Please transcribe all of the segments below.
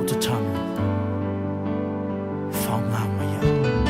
tatalo, faoga mai au.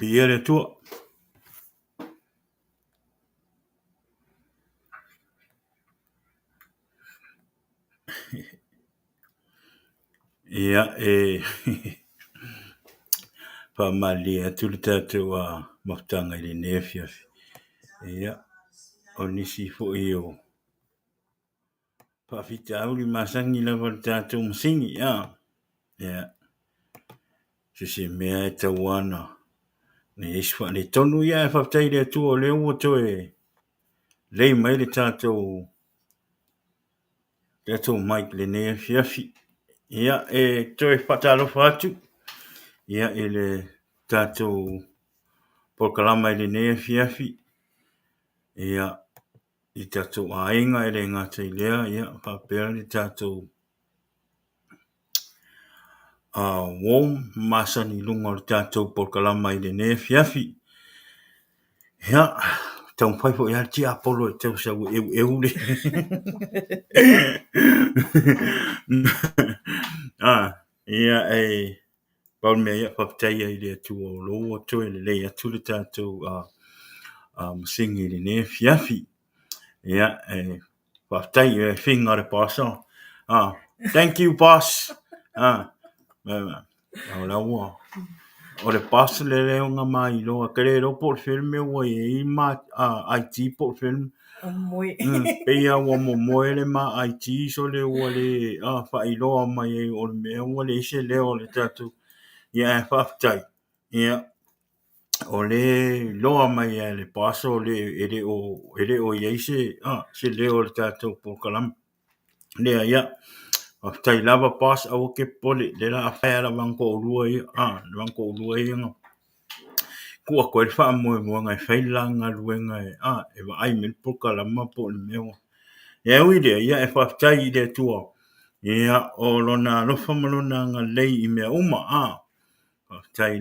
Viia le Atua. Ia, e faamalie atu le tatou mafutaga i lenei afiafi. Ia, o nisi foi o faafitauli masani lava le tatou masini. Ia, so se mea e tatau lava ona i ai se faaletonu. Ia ae faafetai i le Atua o lea ua toe lelei mai le tatou mic i lenei afiafi. Ia, e toe faatalofa atu ia i le tatou polokalama i lenei afiafi. Ia, i tatou aiga e le gata i lea, ia faapea le tatou uo masani i luga o le tatou polokalama i lenei afiafi. Ia, taumafai foi lava le tiapolo e tau sau e eueu le ia, e pau le mea ia, faafetai ai i le Atua o lea ua toe lelei atu le tatou masini i lenei afiafi. Ia, e faafetai i le figa o le boss. Thank you boss. O la ua o le boss le lea na ma iloa, e te le iloa po o le fea le mea ua i ai ma IT po o le fea le mea. Pei lava ua momoe le ma IT sole ua le faailoa mai ai o le mea ua leai se leo o le tatou. Ia ae faafetai, ia, o lea iloa mai lava e le boss e le o i ai se leo o le tatou polokalama. Lea, ia, faafetai lava boss, aua te popole, lea o le a fai lava lau toalua ia, le ma toalua ia na tuu atu ai le faamoemoega e fai le la galuega e vaai mai le polokalama po o le mea ua. Ia e ui i lea, ia e faafetai i le Atua, ia, o lona alofa ma lona agalelei i mea uma, faafetai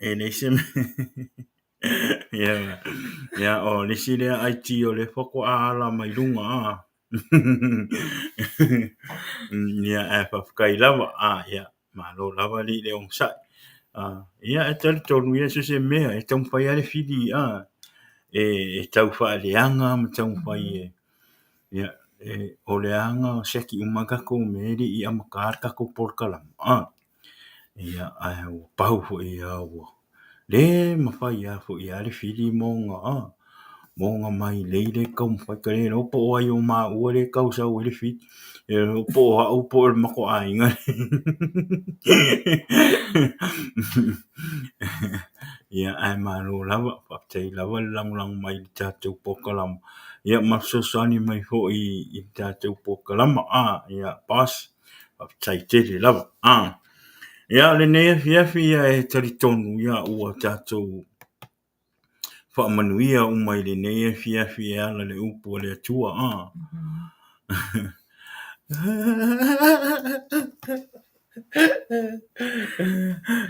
e leai se mea. Ia, ia, o le isi lea IT o lea faatoa ala mai luga, Ia, ae faafetai lava, ia, malo lava alii le onosai. Ia, e talitonu, ia so o se mea e taumafai lava le fili e tau faaleaga ma taumafai e, ia, o lea lava na siaki uma tatou mea e le i amata le tatou polokalama, ia, ae ua pau foi lava ua le mafai lava foi lava le fili ma ona mailei lea e taumafai. E le iloa po o ai o maua lea e tau sau ai le fili, e le iloa po o au po o le matou aiga. Ia, ae malo lava, faafetai lava le lagolago mai i le tatou polokalama, ia ma fesoasoani mai foi i le tatou polokalama. Ia, boss, faafetai tele lava. Ia, o lenei afiafi, ia, e talitonu, ia, ua tatou faamanuia uma i lenei afiafi e ala i le upu a le Atua.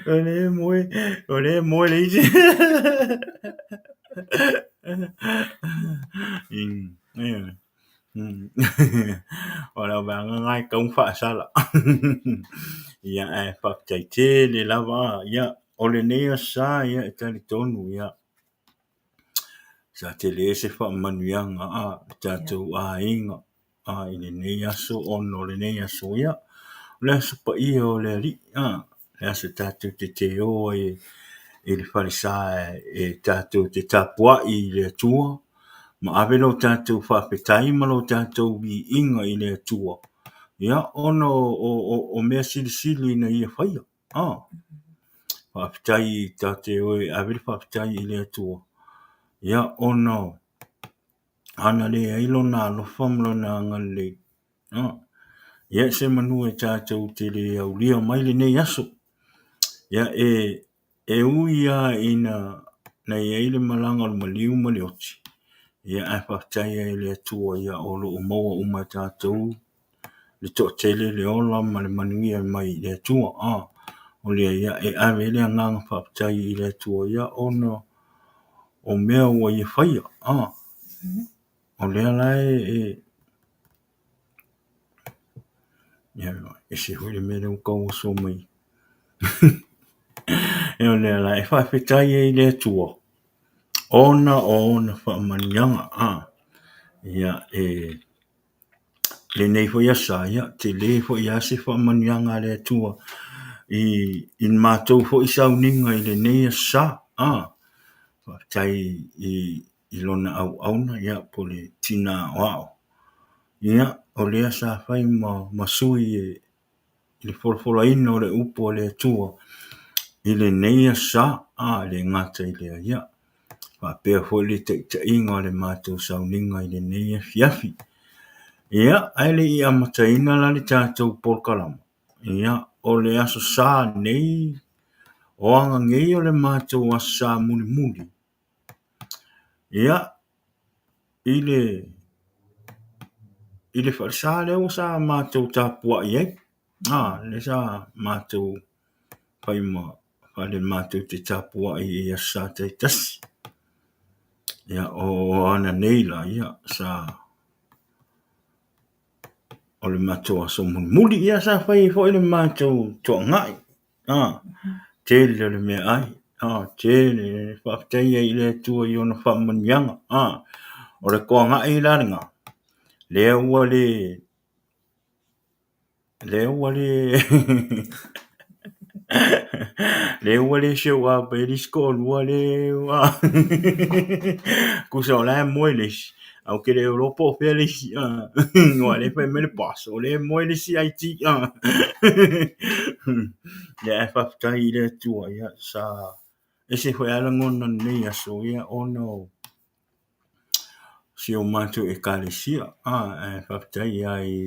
O lea e moe, o lea e moe le isi. O lau vaega lena e tatau ona faasala. Ia, ae faafetai tele lava. Ia, o lenei aso Sa, ia, e talitonu, ia, sa tele se faamanuiaga a le tatou aiga i lenei aso ona o lenei aso, ia, o le aso paia o le Alii, le aso tatou te teo ai i le falesa e tatou te tapuai i le Atua ma ave lo tatou faafetai ma lo tatou viiga i le Atua, ia, ona o mea silisili na ia faia. Faafetai ta te o e ave le faafetai i le Atua, ia, ona ana leai lona alofa ma lona agalelei, ia, se manu e tatou te le aulia mai lenei aso. Ia, e ui lava ina na i ai le malaga o le maliu ma le oti, ia, ae faafetai ai i le Atua, ia, o lo o maua uma e tatou le toatele, le ola ma le manuia mai le Atua. O lea, ia, e ave ai le agaga faafetai i le Atua, ia, ona o mea ua ia faia. O lea la e ia, ese foi le mea lea ua tau oso mai. E o lea la e faafetai ai i le Atua ona o ona faamanuiaga. Ia e lenei foi aso Sa, ia tele foi lava se faamanuiaga a le Atua i le matou foi sauniga i lenei aso Sa. Faafetai i lona auauna, ia po o le tina aoao, ia o lea sa fai ma sui i le folafolaina o le upu a le Atua i lenei aso Sa. E le gata i lea, ia faapea foi le taitaiga o le matou sauniga i lenei afiafi. Ia, ae le i amataina la le tatou polokalama, ia, o le Aso Sa nei, o aga nei o le matou Aso Sa mulimuli, ia, i le falesa lea ua sa matou tapuai ai, lea sa matou fai ma fale matou te tapuai i Aso Sa taitasi. Ia, o ana nei la, ia, sa o le matou aso mulimuli, ia sa fai ai foi le matou toagai. Tele o le meaai, tele, e faafetai ai i le Atua i ona faamanuiaga. O le toagai la lena, lea ua le lea ua le lea ua le show up ai le isi toalua lea ua tusa o la e moe le isi, ae ou te le iloa po o fea le isi, aua o lea e fai mai le boss o lea e moe le isi IT. Ia ae faafetai i le Atua, ia sa ese foi lava lagona i lenei aso, ia ona o si o matou ekalesia. Ae faafetai lava i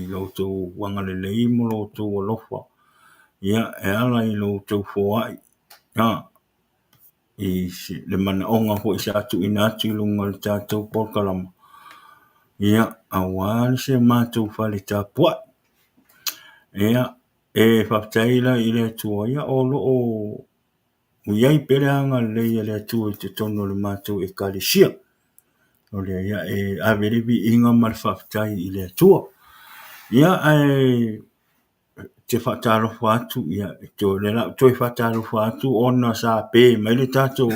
lo outou agalelei ma lo outou alofa, ia, e ala i lo outou foai i le manaoga foi sa tuuina atu i luga o le tatou polokalama, ia, aua se matou fale tapuai. Ia, e faafetai la i le Atua, ia, o lo o i ai pea le agalelei a le Atua i totonu o le matou ekalesia. O lea, ia, e ave le viiga ma le faafetai i le Atua. Ia, ae te faatalofa atu, ia, o lea o le a ou toe faatalofa atu ona sa pe mai le tatou.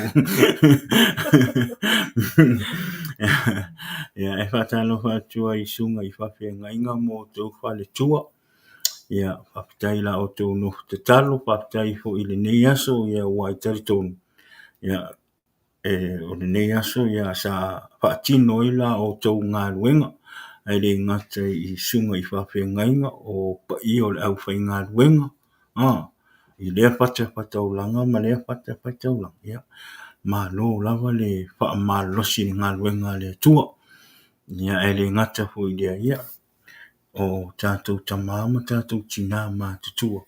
Ia, e faatalofa atu ai i susuga i faafeagaiga ma outou faletua. Ia, faafetai i la outou nofo tatalo, faafetai foi i lenei aso, ia, ua e talitonu, ia, o lenei aso, ia, sa faatino ai la outou galuega, ae le gata i susuga i faafeagaiga, o paia o le aufaigaluega, i lea fatafaitaulaga ma lea fatafaitaulaga, ia, malo lava le faamalolosi i le galuega a le Atua. Ia, ae le gata foi i lea, ia, o tatou tama ma tatou tina matutua,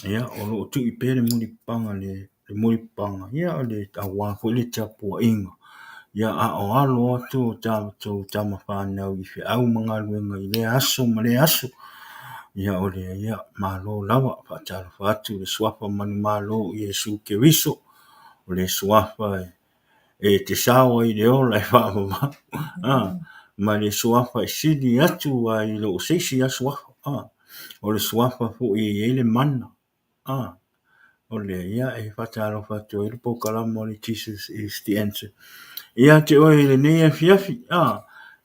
ia, o lo o tui pea le mulipapaga, ia, aua foi le tapuaiga, ia, a o alo atu o tatou tama fanau i feau ma galuega i lea aso ma lea aso. Ia, o lea, ia, malo lava. Faatalofa atu i le suafa manumalo o Iesu Keriso, o le suafa e te sao ai i le ola e faavavau, ma le suafa e sili atu lava i lo se isi lava suafa. O le suafa foi e i ai le mana. O lea, ia, e faatalofa atu ai le polokalama o le Jesus is the Answer ia te oe i lenei afiafi.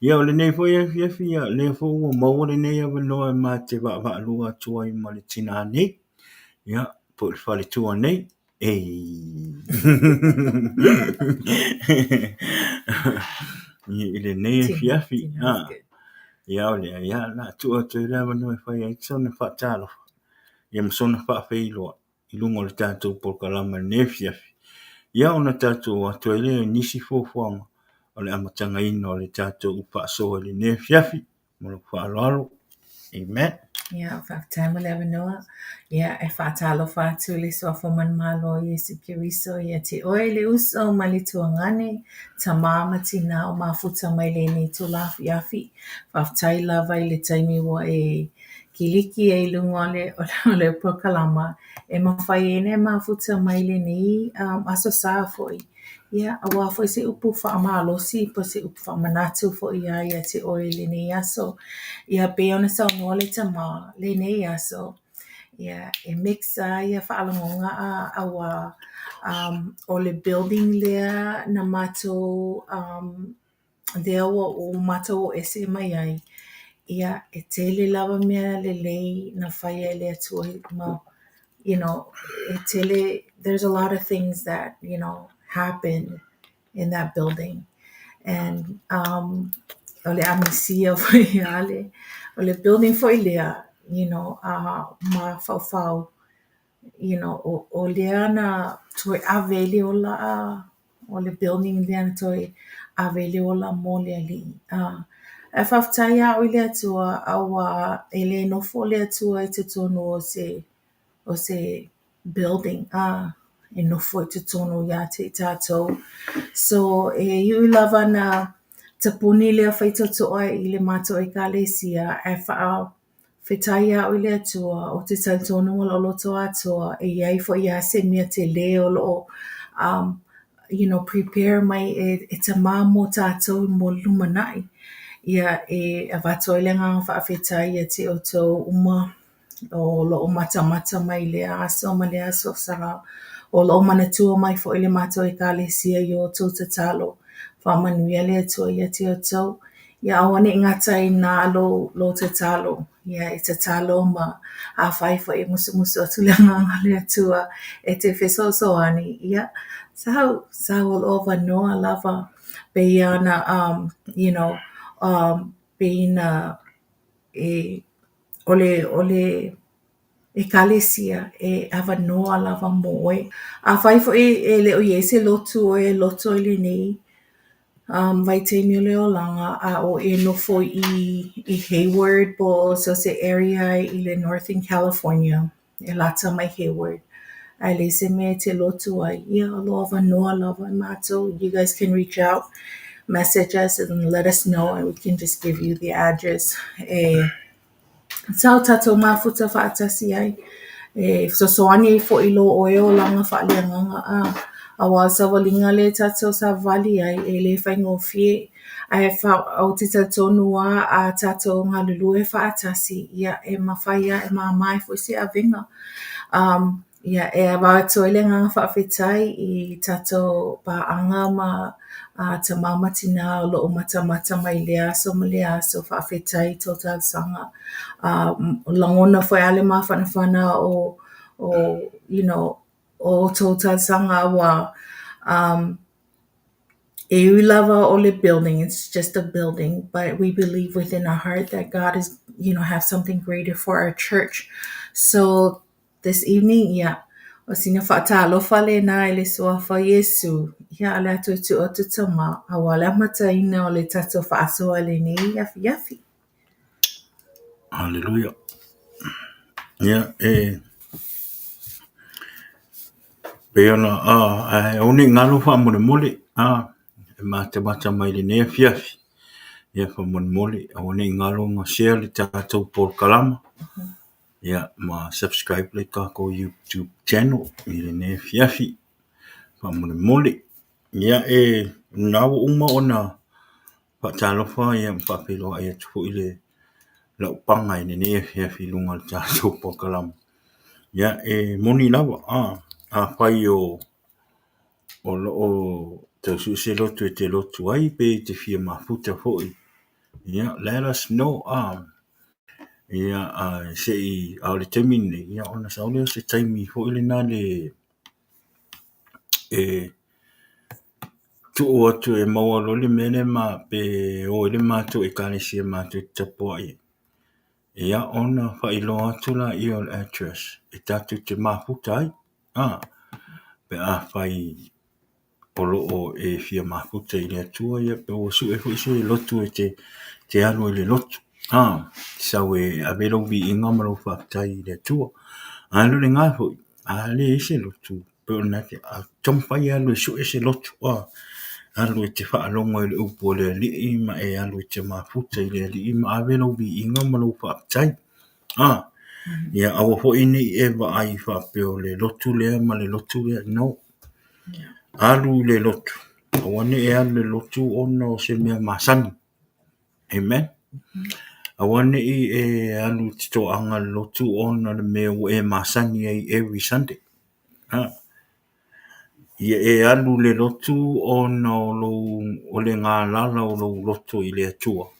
Ia, o lenei foi afiafi, ia, lea foi ua maua lenei avanoa e ma te vaavaalua atu ai ma le tinā nei, ia, po o le faletua nei. Ei. I lenei afiafi. Ia, o lea, ia, o le a tuu atu ai le avanoa e fai ai sona faatalofa, ia ma sona faafeiloai i luga o le tatou polokalama i lenei afiafi, ia ona tatou o atu ai lea i nisi fuafuaga o le amatagaina o le tatou faasoa i lenei afiafi. Ma lou faaaloalo. Amen. Ia, faafetai mo le avanoa. Ia, e faatalofa atu i le Suafa Manumalo o Iesu Keriso ia te oe le uso ma le tuagane, tamā ma tinā o mafuta mai lenei itula afiafi. Faafetai lava i le taimi ua e kiliki ai i luga o le, o le polokalama e mafai ai ona e mafuta mai lenei Aso Sa foi. Ia, aua foi se upu faamalosi po o se upu faamanatu foi ia ia te oe i lenei aso. Ia, pei ona saunoa le tamā, lenei aso. Ia, e mix lava ia faalogoga auā o le building lea na matou lea ua matou o ese mai ai, ia, e tele lava mea lelei na faia e le Atua ma you know, e tele, there's a lot of things that, you know, happened in that building. And um, o le a misia foi ia le, o le building foi lea, you know, mafaufau, you know, o lea na toe ave ai le ola a, o le building lea na toe ave ai le ola mo le Alii. Ae faafetai lava au i le Atua auā e le nofo le Atua i totonu o se o se building a, e nofo i totonu ia te i tatou. So e ui lava na tapuni lea faitotoa i le matou ekalesia, ae faafetai lava au i le Atua ou te talitonu ma lou loto atoa e i ai foi lava se mea tele o lo o you know, prepare mai e Tamā mo tatou mo le lumanai. Ia e avatu ai le agaga faafetai ia te outou uma o lo o matamata mai i lea aso ma lea aso sa o lo o manatua mai foi le matou ekalesia i a outou tatalo. Faamanuia le Atua ia te outou. Ia aua ne i gataina lou tatalo. Ia e tatalo ma afai foi e musumusu atu le Agaga o le Atua e te fesoasoani, ia sau, sau o lo o avanoa lava. Pei lava ona you know, pei na e o le ekalesia e avanoa lava mo oe. Afai foi e le o i ai se lotu o e lotu ai lenei vaitaimi o le olaga a o e nofo i Hayward po o so o se area i le Northern California e lata mai Hayward ae leai se mea e te lotu ai, ia o lo o avanoa lava matou. You guys can reach out, message us and let us know and we can just give you the address. E sau tatou mafuta faatasi ai e fesoasoani ai foi i lo oe olaga faaleagaga a auā o le savaliga lea tatou te savavali ai e le faigofie. Ae ou te talitonu lava a tatou galulue faatasi, ia e mafai lava e mama ai foi se avega. Ia e avatu ai le agaga faafetai i tatou paaga ma tama ma tina o lo o matamata mai i lea aso ma lea aso, faafetai i tou talosaga. Lagona foi lava le mafanafana o you know, o outou talosaga aua e ui lava o le building, it's just a building, but we believe within our heart that God is, you know, have something greater for our church. So this evening, ia, o sina faatalofa lena i le suafa o Iesu, ia o le a toe tuu atu Tamā, auā le amataina o le tatou faasoa i lenei afiafi. Haleluia. Ia, e pei ona ae aua ne i galo faamolemole, e matamata mai i lenei afiafi, ia faamolemole aua ne i galo ona share le tatou polokalama, ia ma subscribe le tatou YouTube channel i lenei afiafi faamolemole. Ia e na ua uma ona faatalofa ia ma faafeiloai atu foi le laupaga i lenei afiafi i luga o le tatou polokalama. Ia e moni lava, afai o lo o tau sue se lotu e te lotu ai pe e te fia mafuta foi, ia let us know. Ia se i, a o le taimi lenei, ia ona sau lea o se taimi foi lena le e tuu atu e maua loa le mea lea ma pe o ai le matou ekalesia matou te tapuai ai. Ia ona faailoa atu laia o le address e tatou te mafuta ai. Pe afai o lo o e fia mafuta i le Atua, ia pe ua sue foi se lotu e te alu ai i le lotu. Sau e ave lou viiga ma lou faafetai i le Atua. Ae o lena foi, a leai se lotu, pe o lena te taumafai e alu e sue se lotu, alu e te faalogo i le upu a le Alii ma e alu e te mafuta i le Alii ma ave lou viiga ma lou faafetai. Ia aua foi ne i e vaai faapea o le lotu lea ma le lotu lea. No. Alu i le lotu, aua ne i e alu i le lotu ona o se mea masani. Amen. Aua ne i e alu i te toaga i le lotu ona o le mea ua e masani ai every Sunday. Ia e alu i le lotu ona o lou o le galala o lou loto i le Atua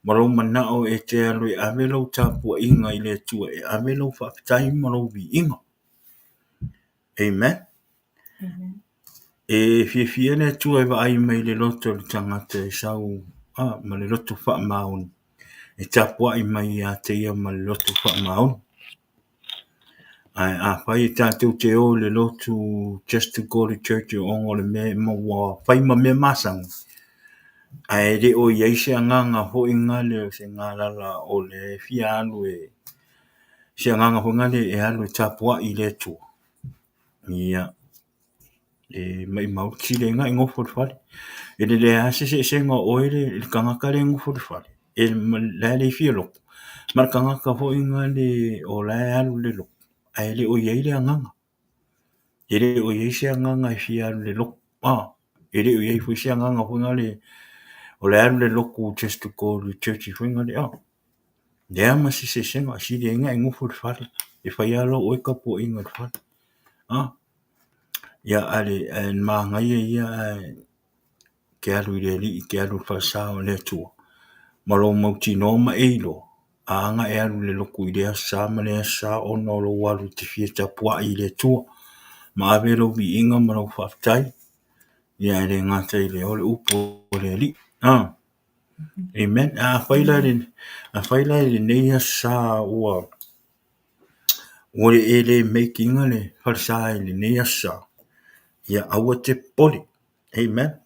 ma lou manao e te alu e ave lau tapuaiga i le Atua e ave lau faafetai ma lou viiga. Amen. E fiafia le Atua e vaai mai i le loto o le tagata e sau ma le loto faamaoni e tapuai mai ia te ia ma le loto faamaoni. Ae afai e tatou te o i le lotu just to go to church ona o le mea ma ua fai ma mea masani, ae le o i ai se agaga foi lea o se galala o le fia alu e, se agaga foi lea e alu e tapuai i le Atua, ia, e maumau le sili ai ona e nofo i le fale. E lelei lava se eseesega o oe le tagata lea e nofo i le fale, e la e le fia lotu, ma le tagata foi lea o la e alu i le lotu, ae le o i ai le agaga. E le o i ai se agaga e fia alu i le lotu. E le o i ai foi se agaga foi lea o le alu i le lotu just to go to church foi lea. Leai ma se eseesega, sili ai ona e nofo i le fale, e fai lava lau oe tapuaiga i le fale. Ia ae manaia ia ae te alu i le Alii, te alu i le falesa o le Atua, ma lou mautinoa ma e iloa, a na e alu i le lotu i lea Aso Sa ma lea Aso Sa ona o lou alu e te fia tapuai i le Atua, ma ave lou viiga ma lou faafetai, ia e le gata i lea o le upu a le Alii. Amen. Afai la i lenei Aso Sa ua e le make ina le falesa i lenei Aso Sa, ia aua e te popole. Amen.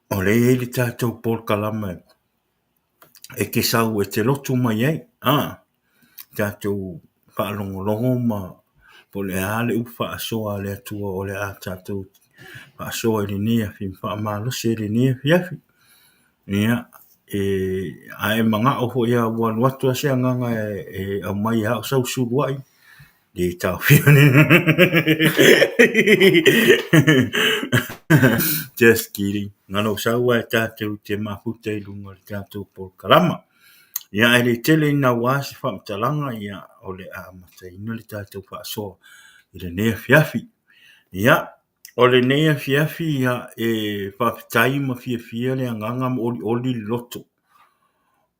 O lea e i ai le tatou polokalame e te sau e te lotu mai ai. Tatou faalogologo ma po o le a le upu faasoa a le Atua o le a tatou faasoa i lenei afi, faamalosi ai i lenei afiafi. Ia, a e manao foi lava ua alu atu lava se agaga e aumai lava au sau suluai, le taofia. Just kidding. Na lou sau lava e tatou te mafuta i luga o le tatou polokalama. Ia ae le tele ina ua se faamatalaga, ia o le a amataina le tatou faasoa i lenei afiafi. Ia, o lenei afiafi ia, e faafetai ma fiafia le agaga ma olioli le loto,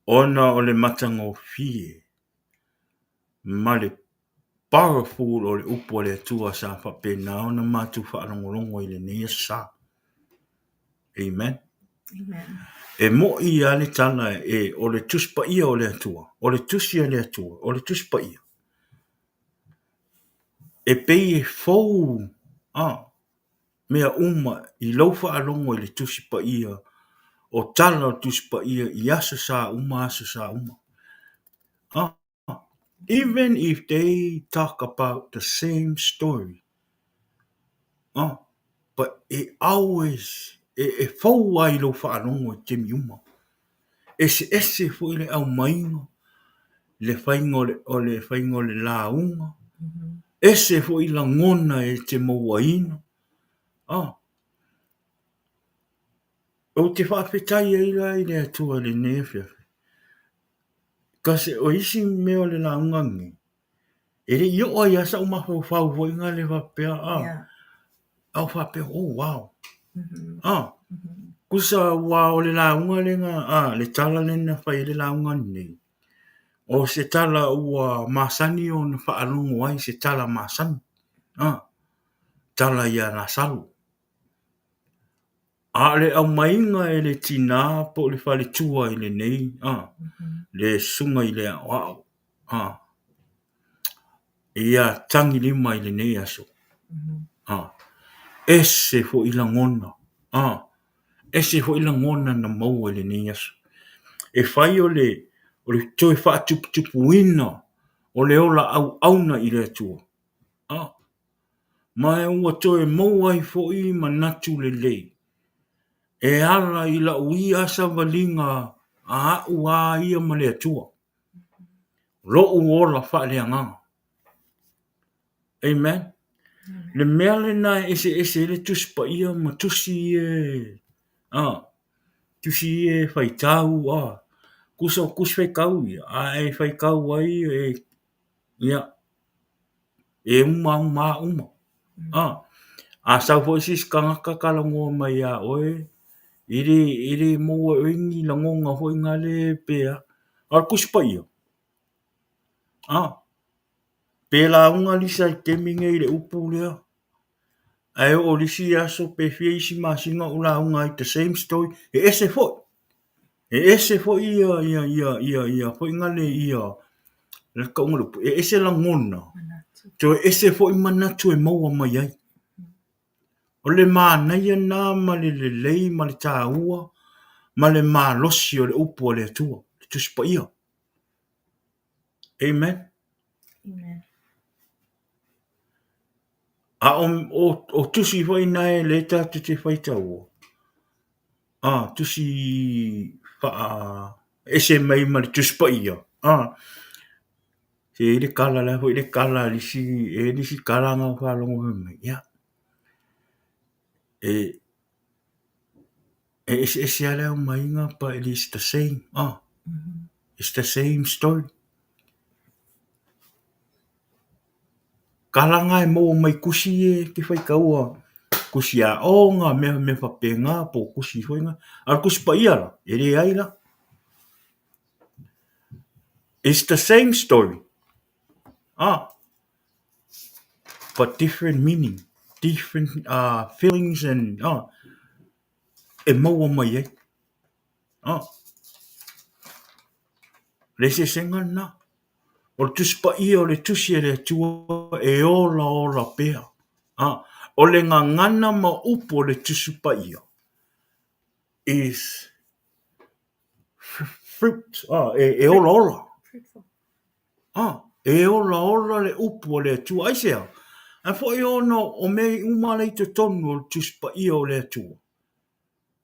ona o le matagofie ma le powerful o le upu a le Atua sa faapena ona matou faalogologo i lenei Aso Sa. Amen. Amen. E mo'i lava le tala e o le Tusi Paia o le Atua, o le Tusi a le Atua, o le Tusi Paia. E pei e fou mea uma i lou faalogo i le Tusi Paia, o tala o le Tusi Paia i Aso Sa uma, Aso Sa uma. Even if they talk about the same story, but it always, e fou lava i lou faalogo i taimi uma. Eseese foi le aumaiga, le faiga o le faiga o le lauga, ese foi lagona e te mauaina. Ou te faafetai ai la i le Atua i lenei afiafi. Kasi o isi mea o le lauga lenei, e le i oo ai lava sa'u mafaufau foi lea faapea, a o faapea, oh wow. Tusa aua o le lauga lena, le tala lea na fai ai le lauga lenei, o se tala ua masani ona faalogo ai, se tala masani, tala ia Lasalo. A o le aumaiga e le tinā po o le faletua i lenei, le susuga i le aoao, ia tagilima i lenei aso. Ese foi lagona, ese foi lagona na maua i lenei aso. E fai o le toe faatuputupuina o le ola auauna i le Atua. Ma ua toe maua ai foi manatu lelei e ala i lau ia savaliga a au a ia ma le Atua, lo'u ola faaleagaga. Amen. Le mea lena e eseese ai le Tusi Paia ma tusi ia e, tusi ia e faitau. Tusa o tusi faitau ia, a e faitau ai e, ia, e uma uma uma. A, a sau foi se isi tagata talanoa mai ia oe, e le, e le maua e oe ni lagona foi nale pe a. A o le Tusi Paia, a, pe lauga Lisa i le taimi nei i le upu lea, ae oo i le isi aso pe fia isi masina o lauga ai the same story, e ese foi. E ese foi ia ia ia ia ia foi nale ia le tauga o le upu, e ese lagona, toe ese foi manatu e maua mai ai. O le manaia lena ma le lelei ma le taua ma le malosi o le upu a le Atua, le Tusi Paia. Amen. Amen. A o, o, o tusi foi na e le tatou te faitaua, a, tusi faa ese mai ma le Tusi Paia, a, se i le tala, la foi le tala a le isi, e le isi tala na faalogo fai mai, ia, e, e eseese lava le aumaiga but it is the same, ah, it's the same story. Tala na e maua mai tusi ia e te faitaua, tusi aoga, mea mea faapena, po o tusi foi na. A o le Tusi Paia la, e leai la. It's the same story. Ah, but different meaning, different feelings and e maua mai ai. Ah, le eseesega lena. O le Tusi Paia o le Tusi a le Atua e ola ola pea. Ah, o le gagana ma upu o le Tusi Paia is fruit, ah, e, e ola ola. Ah, e ola ola le upu a le Atua. Aisea? Ae foi ona o mea uma la i totonu o le Tusi Paia o le Atua.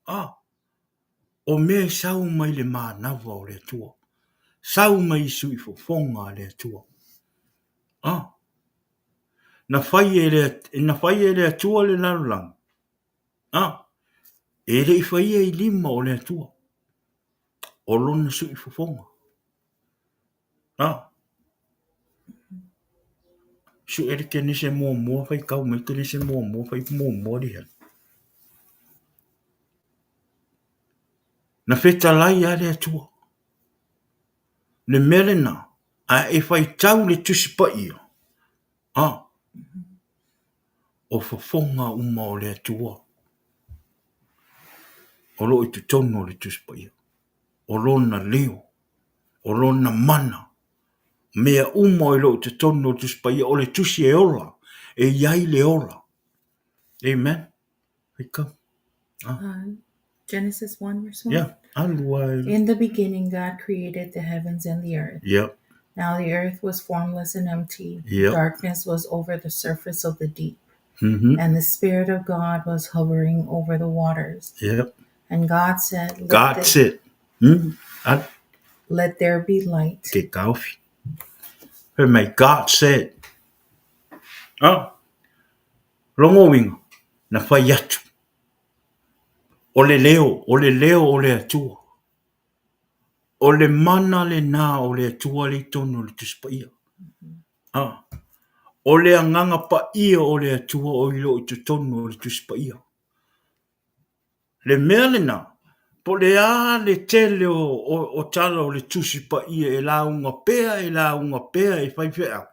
Ah, o mea e sau mai le manava o le Atua. Sau mai i siufofoga a le Atua. Ah, na fai e le, na fai e le Atua le lalolagi. Ah, e le i faia i lima o le Atua. O lona siufofoga. Ah, sue le Kenese muamua, faitau mai Kenese muamua, fai muamua liha. Na fetalai lava le Atua. Le mea lena, a e faitau le Tusi Paia, ah, o fofoga uma o le Atua o lo o i totonu o le Tusi Paia. O lona leo, o lona mana, mea uma o lo o i totonu o le Tusi Paia, o le Tusi e ola, e i ai le ola. Amen. Faitau. Genesis 1 verse 1. Yeah. Alu ai. In the beginning, God created the heavens and the earth. Yeah. Now the earth was formless and empty. Yeah. Darkness was over the surface of the deep. Mm-hmm. And the Spirit of God was hovering over the waters. Yeah. And God said, Let, God there, said. Alu. let there be light. Ke taofi. Fai mai, God said. Ah. Lona uiga, na fai atu. O le leo, o le leo o le Atua. O le mana lena o le Atua le i totonu o le Tusi Paia. Ah. O le Agaga Paia o le Atua o i lo i totonu o le Tusi Paia. Le mea lena, po o le a le tele o, o, o tala o le Tusi Paia e lauga pea, e lauga pea, e fai feau.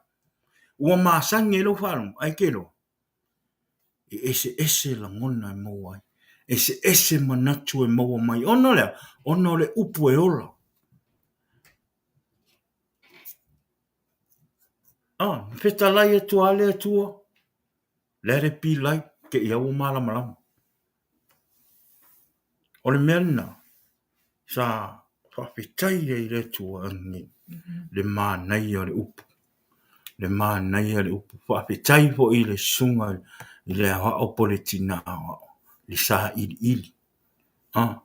Ua masani ai lau faalogo, ae te iloa, e eseese lagona e maua ai. Eseese manatu e maua mai. Ona o le a? Ona o le upu e ola. Ah, na fetalai atu lava le Atua, let it be light, te i lava ua malamalama. O le mea lena, sa faafetai ai i le Atua ane le manaia o le upu. Le manaia o le upu. Faafetai foi i le susuga i le aoao po o le tina aoao, le sailiili. Ah,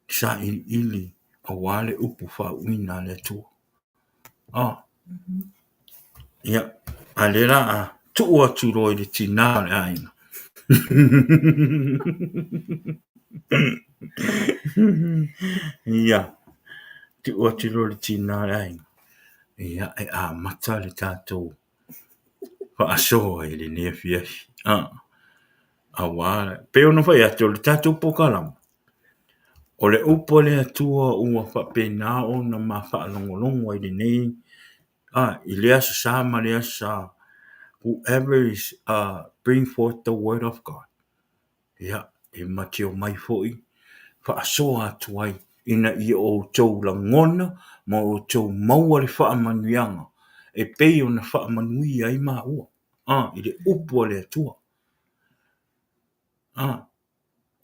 le sailiili aua le upu faauuina a le Atua. Ah, ia, a o lea o le a tuu atu loa i le tina o le aiga. Ia. Tuu atu loa i le tinā o le aiga, ia e amata le tatou faasoa i lenei afiafi. Aua, pei ona fai atu, o le tatou polokalame, o le upu a le Atua ua faapena ona ma faalogologo ai i lenei, i lea Aso Sa ma lea Aso Sa, whoever is bring forth the word of God, ia, e ma te omai foi faasoa atu ai ina ia outou lagona ma outou maua le faamanuiaga e pei ona faamanuia ai maua i le upu a le Atua.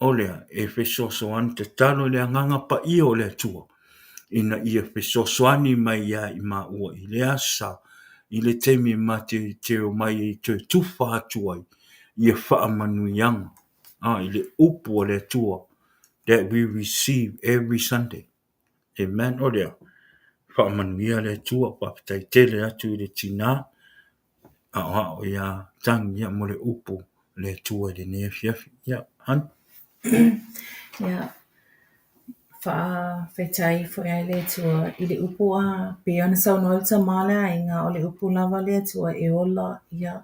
O lea e fesoasoani tatalo i le Agaga Paia o le Atua ina ia fesoasoani mai ia i maua i lea Aso Sa i le taimi ma te omai e toe tufa atu ai ia faamanuiaga i le upu a le Atua that we receive every Sunday. Amen. O lea, faamanuia le Atua, faafetai tele atu i le tinā aoao ia Tagi ia mo le upu a le Atua i lenei afiafi. Ia, Hon. Ia, faafetai foi i le Atua i le upu a pei ona saunoa le tama o le aiga, o le upu lava a le Atua e ola. Ia,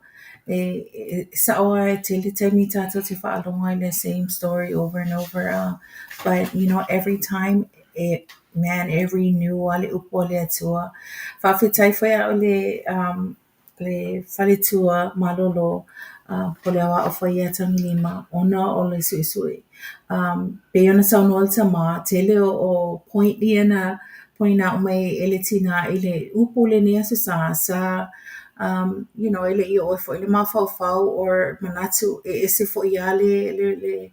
e sao lava e tele taimi tatou te faalogo ai i le same story over and over. But you know, every time, it, man, e renew lava le upu a le Atua. Faafetai foi au i le faletua malolo po o le aoao foi ia Tagilima ona o le suesue. Pei ona saunoa le tama, tele o point ia na point out mai e le tinā i le upu i lenei Aso Sa, sa e le i oo ai foi le mafaufau or manatu e ese foi lava le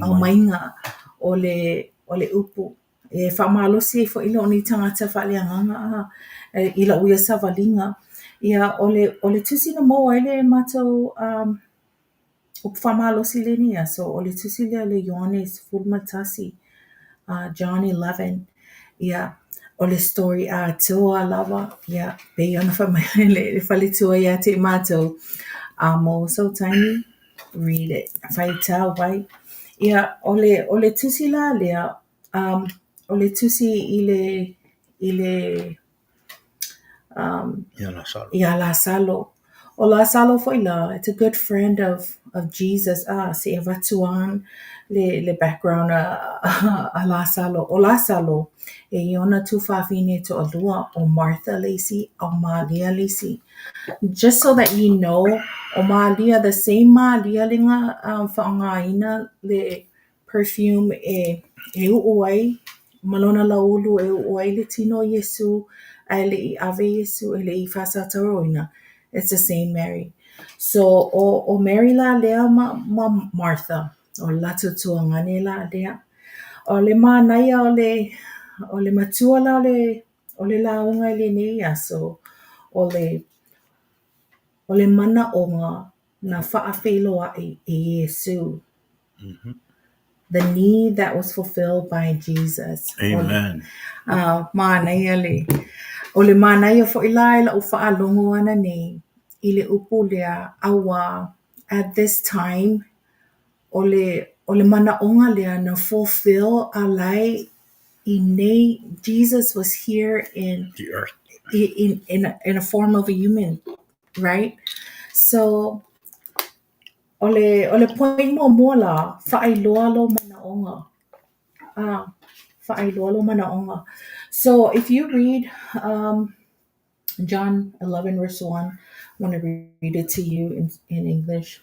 aumaiga o le upu. E faamalosi ai foi lou nei tagata faaleagaga i lau ia savaliga. Ia, o le tusi na maua ai le matou upu faamalosi i lenei aso, o le tusi lea o le Ioane 11, John 11. Ia, o le story atoa lava, ia, pei ona fai mai le faletua ia te i matou, a maua sou taimi, read it, faitau ai. Ia, o le tusi la lea, o le tusi i le Ia Lasalo. Ia Lasalo. O Lasalo foi la, it's a good friend of Jesus. Se i avatu lava le background a Lasalo. O Lasalo, e i ai ona tuafafine e toalua, o Martha le isi, a o Malia le isi. Just so that you know, o Malia, the same Malia lea na faaaogaina le perfume e uu ai ma lona lauulu e uu ai le tino o Iesu ae le i ave Iesu, e le i faasatauro It's the same Mary. So, o Mary la lea ma Martha, o le latou tuagane la lea. O le manaia o le matua la o le lauga i lenei aso, o le manaoga na faafeiloai e Iesu. The need that was fulfilled by Jesus. Amen. Manaia le, o le manaia foi la i lau faalogo ʻana nei i le upu lea, auā at this time, o le manaoga lea na fulfill a la e i nei, Jesus was here in the earth in a form of a human, right? So, o le point muamua la, faailoa lou manaoga. Faailoa lou manaoga. So, if you read John 11 verse 1, I'm going to read it to you in English.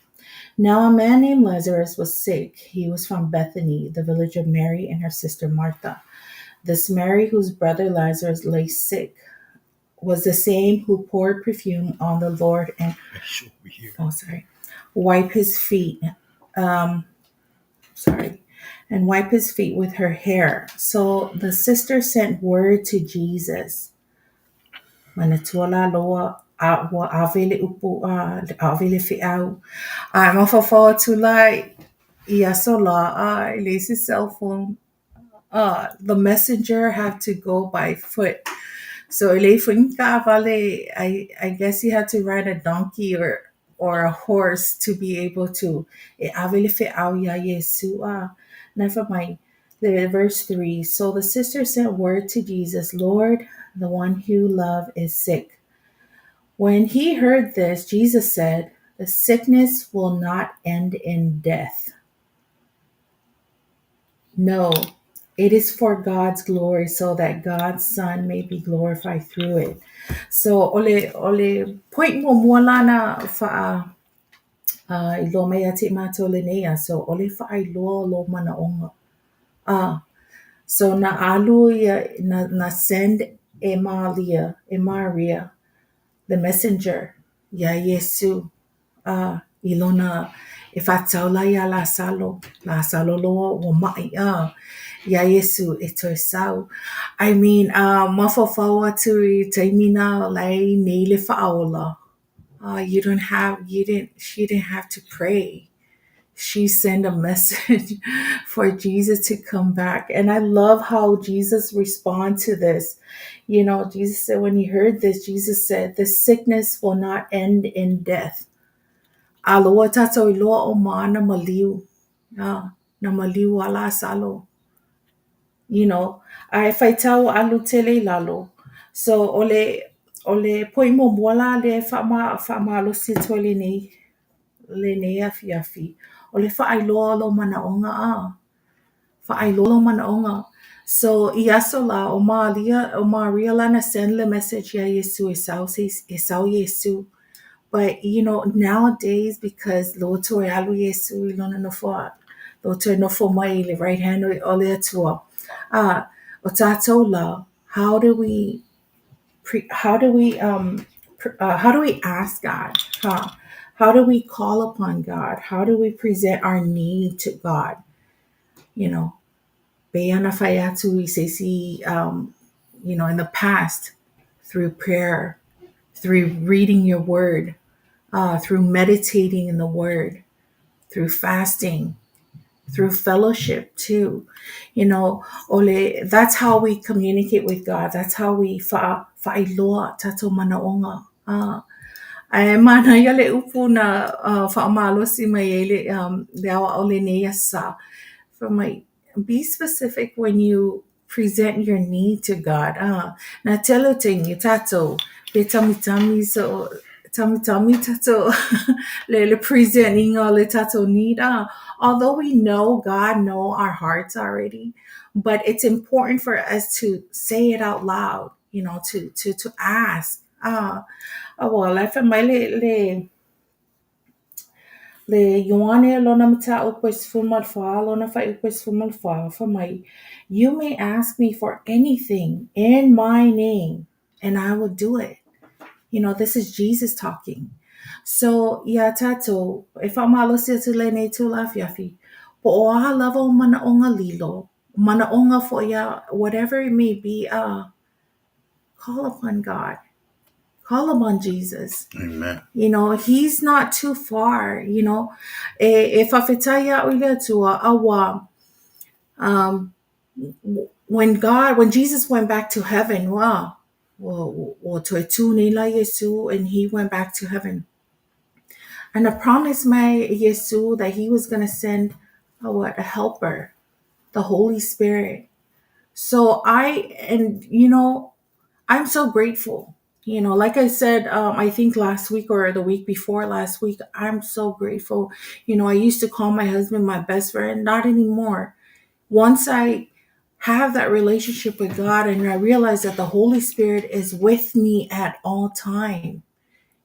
Now a man named Lazarus was sick. He was from Bethany, the village of Mary and her sister Martha. This Mary, whose brother Lazarus lay sick, was the same who poured perfume on the Lord and oh sorry, wipe his feet. And wipe his feet with her hair. So the sister sent word to Jesus. Manatua la loa a ua ave le upu ave le feau. A mafaufau atu la i aso la, e leai se cell phone. The messenger had to go by foot. So e leai foi ni taavale, I guess he had to ride a donkey or a horse to be able to e ave le feau iā Iesu. Na fai mai, Le verse 3. So the sister sent word to Jesus, Lord, the one you love is sick. When he heard this, Jesus said, The sickness will not end in death. No, it is for God's glory, so that God's Son may be glorified through it. So, o le point muamua la na fa'a iloa mai ia te i mātou lenei aso, o le fa'ailoa o lou manaʻoga. So na alu ia, na send e Malia, e Maria, the messenger, iā Iesu i lona e fa'atatau la iā Lasalo, Lasalo loa ua ma'i iā Iesu e toe sau. I mean, mafaufau atu i taimi na la e i inei le fa'aola. You don't have, you didn't, she didn't have to pray. She sent a message for Jesus to come back. And I love how Jesus respond to this. Jesus said when he heard this, Jesus said, the sickness will not end in death. A ua tātou iloa o ma na maliu. Na maliu a Lasalo. Ae faitau alu tele i lalo. So o le point muamua la lea e fa'amalosi atu ai lenei afiafi, o le fa'ailoa o lou manaʻoga a. Fa'ailoa lou manaʻoga. So i aso la o Malia, o Maria la na send le message iā Iesu e sau se e sau Iesu. But nowadays, because ua toe alu Iesu i lona nofo ua toe nofo mai i le right hand o le Atua. O tātou la, how do we ask God? Huh? How do we call upon God? How do we present our need to God? Pei ona fai atu i se isi, in the past, through prayer, through reading your word, through meditating in the word, through fasting, through fellowship too. O le, that's how we communicate with God. That's how we fa'ailoa tātou manaʻoga. Ae manaia le upu na fa'amalosi mai ai le aoao lenei asa. Fai mai, be specific when you present your need to God. Na tele o taimi, tātou, pe tamitami, so tamitami tātou le presentinga o le tātou need. Although we know God know our hearts already, but it's important for us to say it out loud, to ask. Well, le fai mai le Ioane lona mataupu e 14 lona fuaiupu e 14, fai mai, You may ask me for anything in my name, and I will do it. This is Jesus talking. So, iā tātou, e fa'amalosi atu lenei itula afiafi, po o aha lava o manaʻoga lilo, manaʻoga fo'i a, whatever it may be, call upon God. Call upon Jesus. Amen. He's not too far. E fa'afetai a'u i le Atua auā when Jesus went back to heaven, ua, ua toe tū nei la Iesu and he went back to heaven. And I promised mai Iesu that he was going to send a what? A helper, the Holy Spirit. So I, and I'm so grateful. Like I said, I think last week or the week before last week, I'm so grateful. I used to call my husband my best friend, not anymore. Once I have that relationship with God and I realize that the Holy Spirit is with me at all time.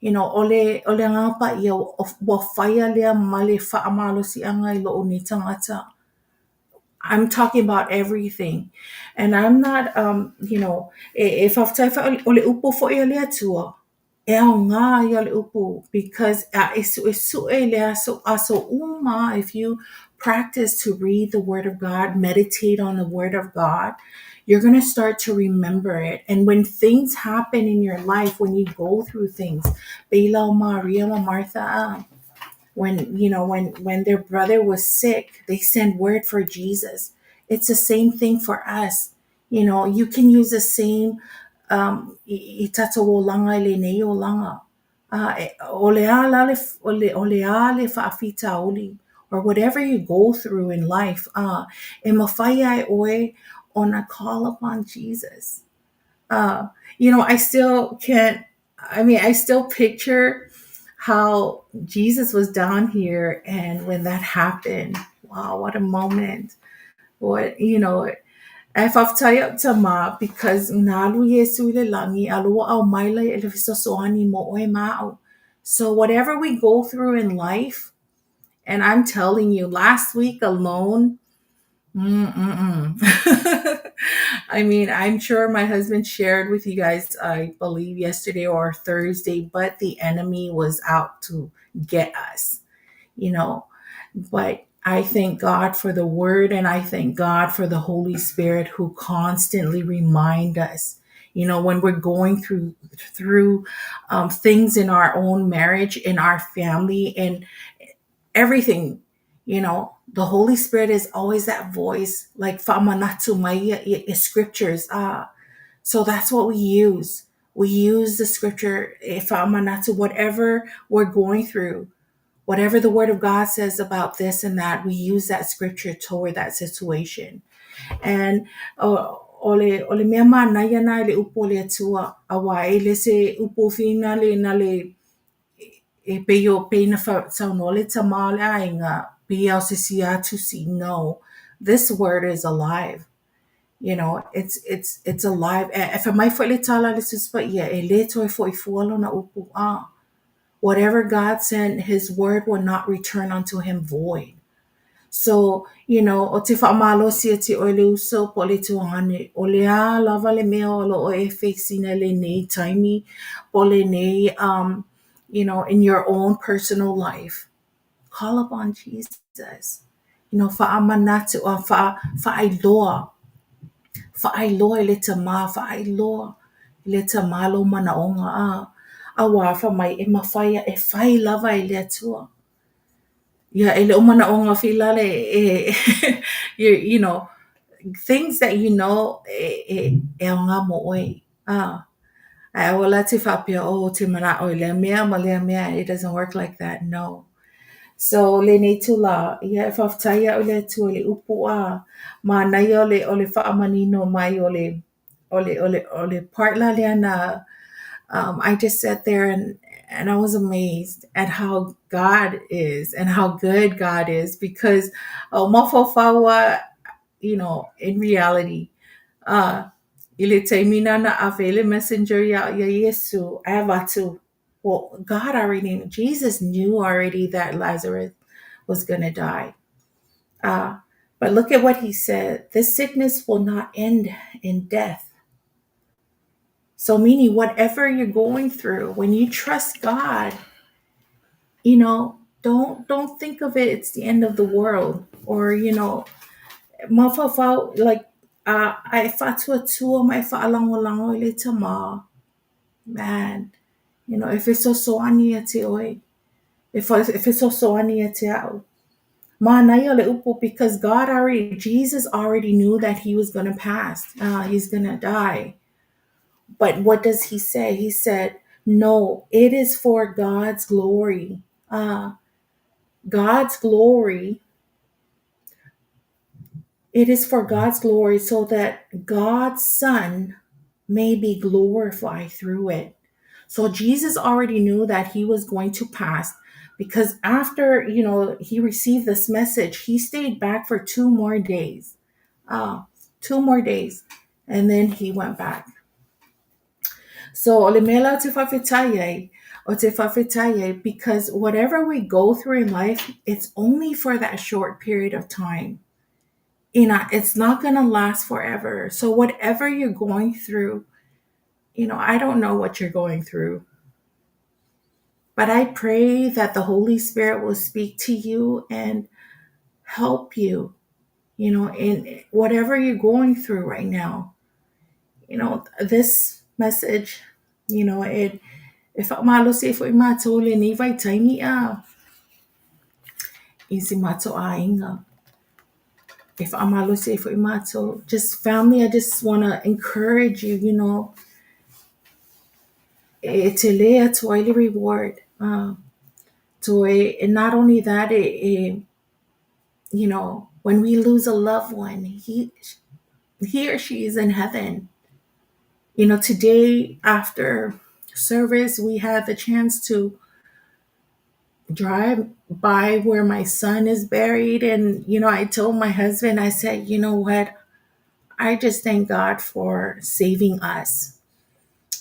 O le Agaga Paia ua faia lea ma le fa'amalosi'aga i lo'u nei tagata. I'm talking about everything. And I'm not, e fa'afetai fo'i o le upu fo'i a le Atua, e aogā ia le upu because a e su'esu'e le aso, aso uma, if you practice to read the Word of God, meditate on the Word of God, you're going to start to remember it. And when things happen in your life, when you go through things, pei la o Maria ma Martha, when you know when their brother was sick, they send word for Jesus. It's the same thing for us. You can use the same i tātou olaga i lenei olaga. O le a la le, o le a le fa'afitauli or or whatever you go through in life, e mafai lava e ʻoe ona call upon Jesus. I still can't, I mean, I still picture how Jesus was down here and when that happened, wow, what a moment. What, you know, Ae faafetai iaʻu Tamā because na alu Iesu i le lagi a lea ua aumai la le fesoasoani mo ʻoe ma aʻu. So whatever we go through in life, and I'm telling you, last week alone, mm-mm-mm. I mean, I'm sure my husband shared with you guys, I believe yesterday or Thursday, but the enemy was out to get us, you know. But I thank God for the word and I thank God for the Holy Spirit who constantly remind us, you know, when we're going through things in our own marriage, in our family, and everything, you know, the Holy Spirit is always that voice, like fa'amanatu mai ia scriptures. So that's what we use. We use the scripture, fa'amanatu, whatever we're going through, whatever the word of God says about this and that, we use that scripture toward that situation. And o le mea manaia lena i le upu o le Atua, auā e le se upu finale na le e pei o pei na saunoa le tamā o le aiga, pei lava o se isi lava tusi. No, this word is alive. You know, it's alive. E fai mai foi le tala a le Tusi Paia, e le toe fo'i fua lona upu. Whatever God sent, his word will not return unto him void. So, you know, o te faamalosi ia te ʻoe le uso po o le tuagane, o le a lava le mea o lo o e face ina i lenei taimi, po o lenei, you know, in your own personal life, call upon Jesus. You know, fa'amanatu, fa'ailoa, fa'ailoa i le tamā, fa'ailoa i le tamā lou manaʻoga, auā fai mai e mafai, e fai lava e le Atua. Ia e le o manaʻoga finale e you know, things that you know e aoga mo ʻoe. Ae aua la te faapea, oh, te manaʻo i lea mea ma lea mea. It doesn't work like that. No. So, lenei itulā, ia e faafetai iaʻu i le Atua i le upu manaia o le faamanino mai o le o le part la lea na I just sat there and I was amazed at how God is and how good God is because mafaufau lava, you know, in reality, i le taimi na na ave ai le messenger ia Iesu, ae avatu, well, God already knew, Jesus knew already that Lazarus was gonna die. But look at what he said. This sickness will not end in death. So meaning whatever you're going through, when you trust God, you know, don't think of it it's the end of the world or, you know, mafaufau like ai faatuatua ma e faalagolago i le tamā. Man, you know, e fesoasoani ia te ʻoe. E fesoasoani ia te aʻu. Manaia le upu because God already, Jesus already knew that he was gonna pass. He's gonna die. But what does he say? He said, no, it is for God's glory. God's glory. It is for God's glory so that God's Son may be glorified through it. So Jesus already knew that he was going to pass because after, you know, he received this message, he stayed back for 2 more days. 2 more days. And then he went back. So, o le mea la o te faafetai ai, o te faafetai ai, because whatever we go through in life, it's only for that short period of time. You know, it's not gonna last forever. So whatever you're going through, you know, I don't know what you're going through. But I pray that the Holy Spirit will speak to you and help you, you know, in whatever you're going through right now. You know, this message, you know, it, e faamalosi ai fo'i matou i lenei vaitaimi a i si matou aiga. E faamalosi ai fo'i matou. Just family, I just want to encourage you, you know, e te le atu ai le reward. Toe, and not only that, e You know, when we lose a loved one, he or she is in heaven. You know, today after service, we had the chance to drive by where my son is buried. And, you know, I told my husband, I said, you know what? I just thank God for saving us.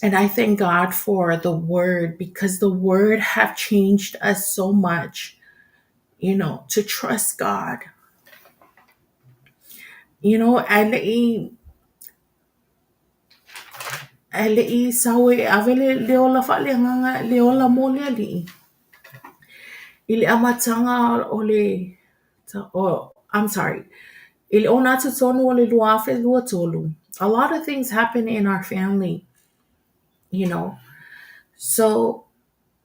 And I thank God for the word, because the word have changed us so much, you know, to trust God. You know, ae le'i sau e ave le ola faaleagaga, le ola mo le Alii. I le amataga o le, I'm sorry, i le 63 o le 2023, a lot of things happen in our family, you know. So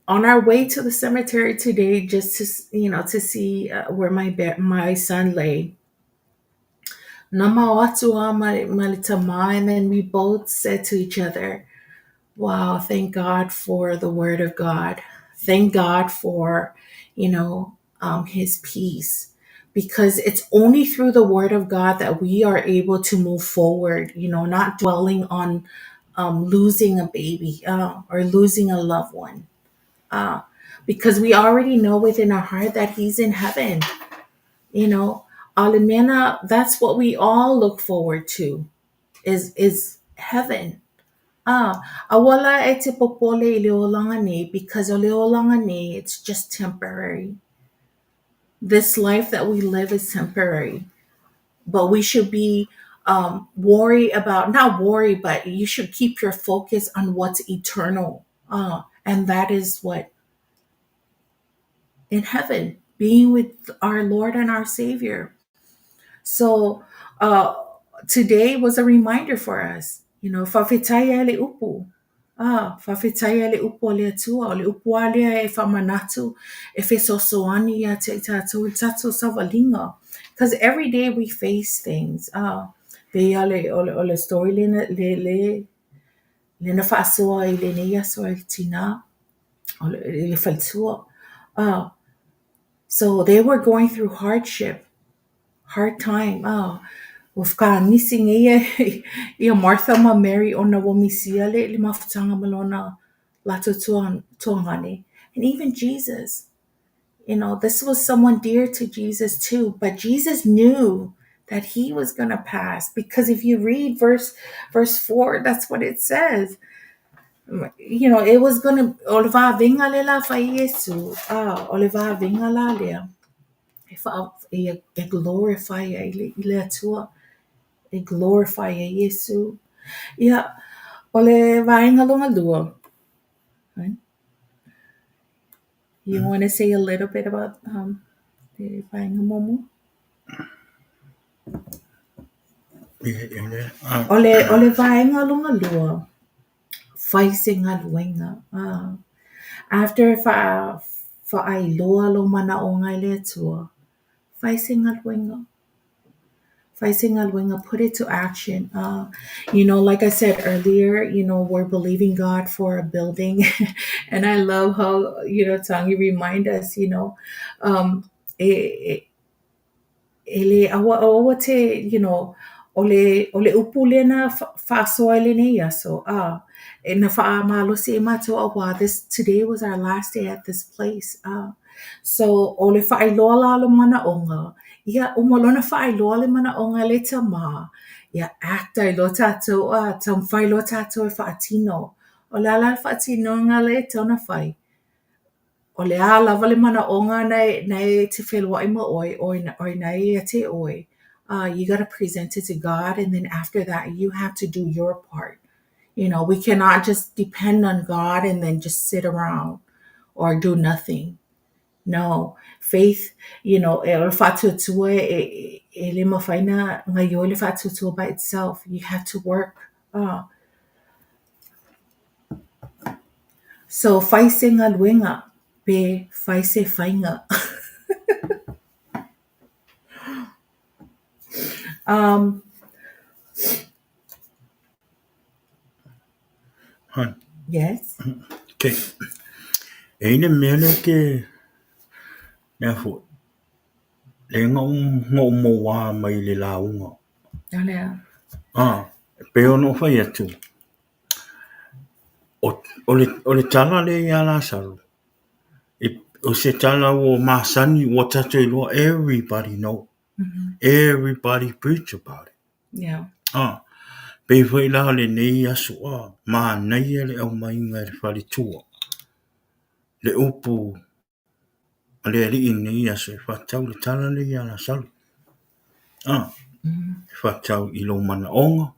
on our way to the cemetery today, just to, you know, to see where my son lay, na ma o atu a ma le tama, and then we both said to each other, wow, thank God for the word of God. Thank God for, you know, his peace. Because it's only through the word of God that we are able to move forward, you know, not dwelling on losing a baby or losing a loved one. Because we already know within our heart that he's in heaven. You know, alemena, that's what we all look forward to, is heaven. Awala e te popole i le olanga nei, because o le olanga nei, it's just temporary. This life that we live is temporary, but we should be worry about, not worry, but you should keep your focus on what's eternal. And that is what in heaven, being with our Lord and our Savior. So today was a reminder for us, you know, whawhetai le upu. Whawhetai le upu o le Atua, o le upu alea e whamanatu, e whesosoani ia te tātou, i tātou savalinga. Because every day we face things. Pe ia le, o le story le, le na whaasoa i le nei aso e tina, o le whaltua. So they were going through hardship, hard time. Ua whakaanisi ngeia ia Martha ma Mary o na wamisia le mafutanga malona lato tuangane. And even Jesus, you know, this was someone dear to Jesus too. But Jesus knew that he was going to pass, because if you read verse 4, that's what it says. You know, it was going to, o le vāvenga le la whai Yesu, o le vāvenga la lea, e glorify i le Atua, e glorify e Yesu. Ia, o le vaenga longa lua. Right? You want to say a little bit about the vaenga momo? O le vaenga longa lua, whai se ngaluenga. After whaailoa lo mana o ngai le Atua, whai se ngaluenga. Whai se ngaluenga, put it to action. You know, like I said earlier, you know, we're believing God for a building. And I love how, you know, Tangi remind us, you know, e le awa awa te, you know, o le upu lena whaasoa le nei aso. E na whaamalosi e mātou awa, this today was our last day at this place. So o le whaailoa la lo mana onga, ia umalona whaailoa le mana onga le tama, ia act ai lo tātou, taumwhai lo tātou e whaatino. O le ala whaatino ngā le tauna whai. O le a lava le mana onga na e te whenua i ma oi, oi na e ia te oi. You got to present it to God, and then after that, you have to do your part. You know, we cannot just depend on God and then just sit around or do nothing. No, faith, you know, e le whaatuatua e le mawhaina ngai o le whaatuatua by itself. You have to work. So, whai se ngaluenga, pe whai se whainga. Yes. Okay. E ine mea le ke nea fo. Lea na ou mauā mai le lauga. O le a? Ah, e pei ona ou fai atu, o le tala lea ia Lasalo, o se tala ua masani ua tatou iloa, everybody know. Everybody preach about it. Yeah. Ah, pei foi la o lenei aso, ah, manaia le aumaiga e le faletua. Le upu a le Alii i lenei aso e faatatau i le tala lea ia Lasalo. Ah, e faatatau i lou manaoga,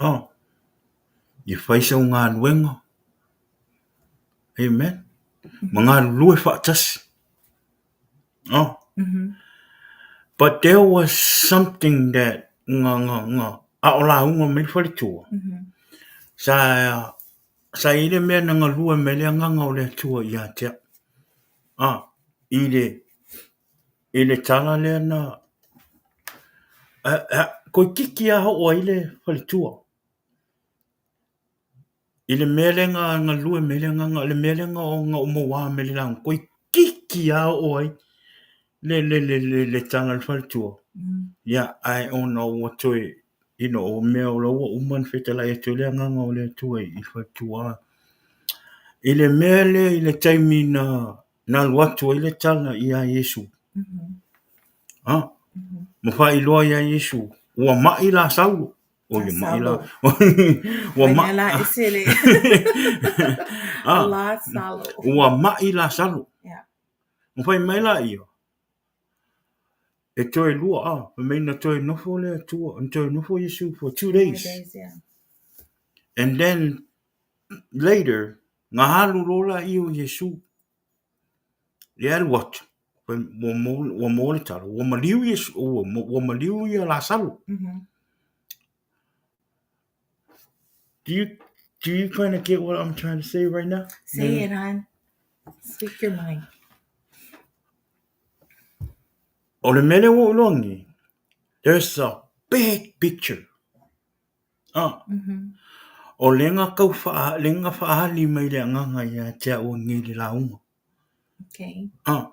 ah, ia fai sau galuega, amen, ma galulue faatasi. Ah. But there was something that nga nga nga a o lauga mai le faletua, sa sa i ai le mea na galue mai le agaga o le Atua ia te au. Ah, i le tala lea na toeitiiti lava oo ai le faletua. I le mea lea na galue mai le agaga, le mea lea na ou mauā mai le lauga, toeitiiti lava oo ai le tala a le faletua. Ia, ae ona ua toe, o mea o la ua uma ona fetalai atu ai le agaga o le Atua i le faletua. I le mea lea i le taimi na alu atu ai le tala ia Iesu. Ah, ma faailoa ia Iesu, ua mai Lasalo. O ia mai la. Ua mai la ese le. Ah, Lasalo. Ua mai Lasalo. Yeah. Ma fai mai la ia. E toe lua, ah, fai mai na toe nofo le Atua, na toe nofo Iesu for 2 days. 2 days, yeah. And then later, na alu loa laia o Iesu. E alu atu, ua maua le tala, ua maliu Iesu, ua maliu ia Lasalo. Do you kind of get what I'm trying to say right now? Say it, hon. Speak your mind. O le mea lea ua ou iloa nei, there's a big picture. Ah. O lea na tau wha, lea na whaali mai le agaga ia te au nei le lauga. Okay. Ah.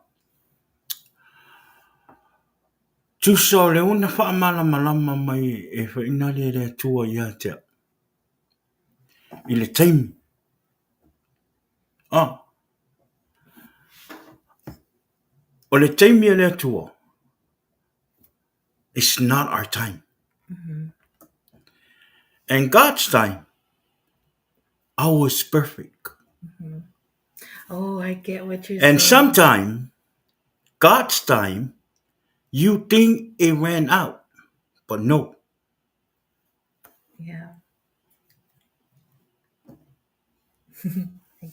Tusa o le ona whaamalamalama mai e whainale e le Atua ia te au. I le taimi. Ah. O le taimi e le Atua, it's not our time. And God's time, ours perfect. Oh, I get what you're saying. And sometimes, God's time, you think it ran out, but no. Yeah.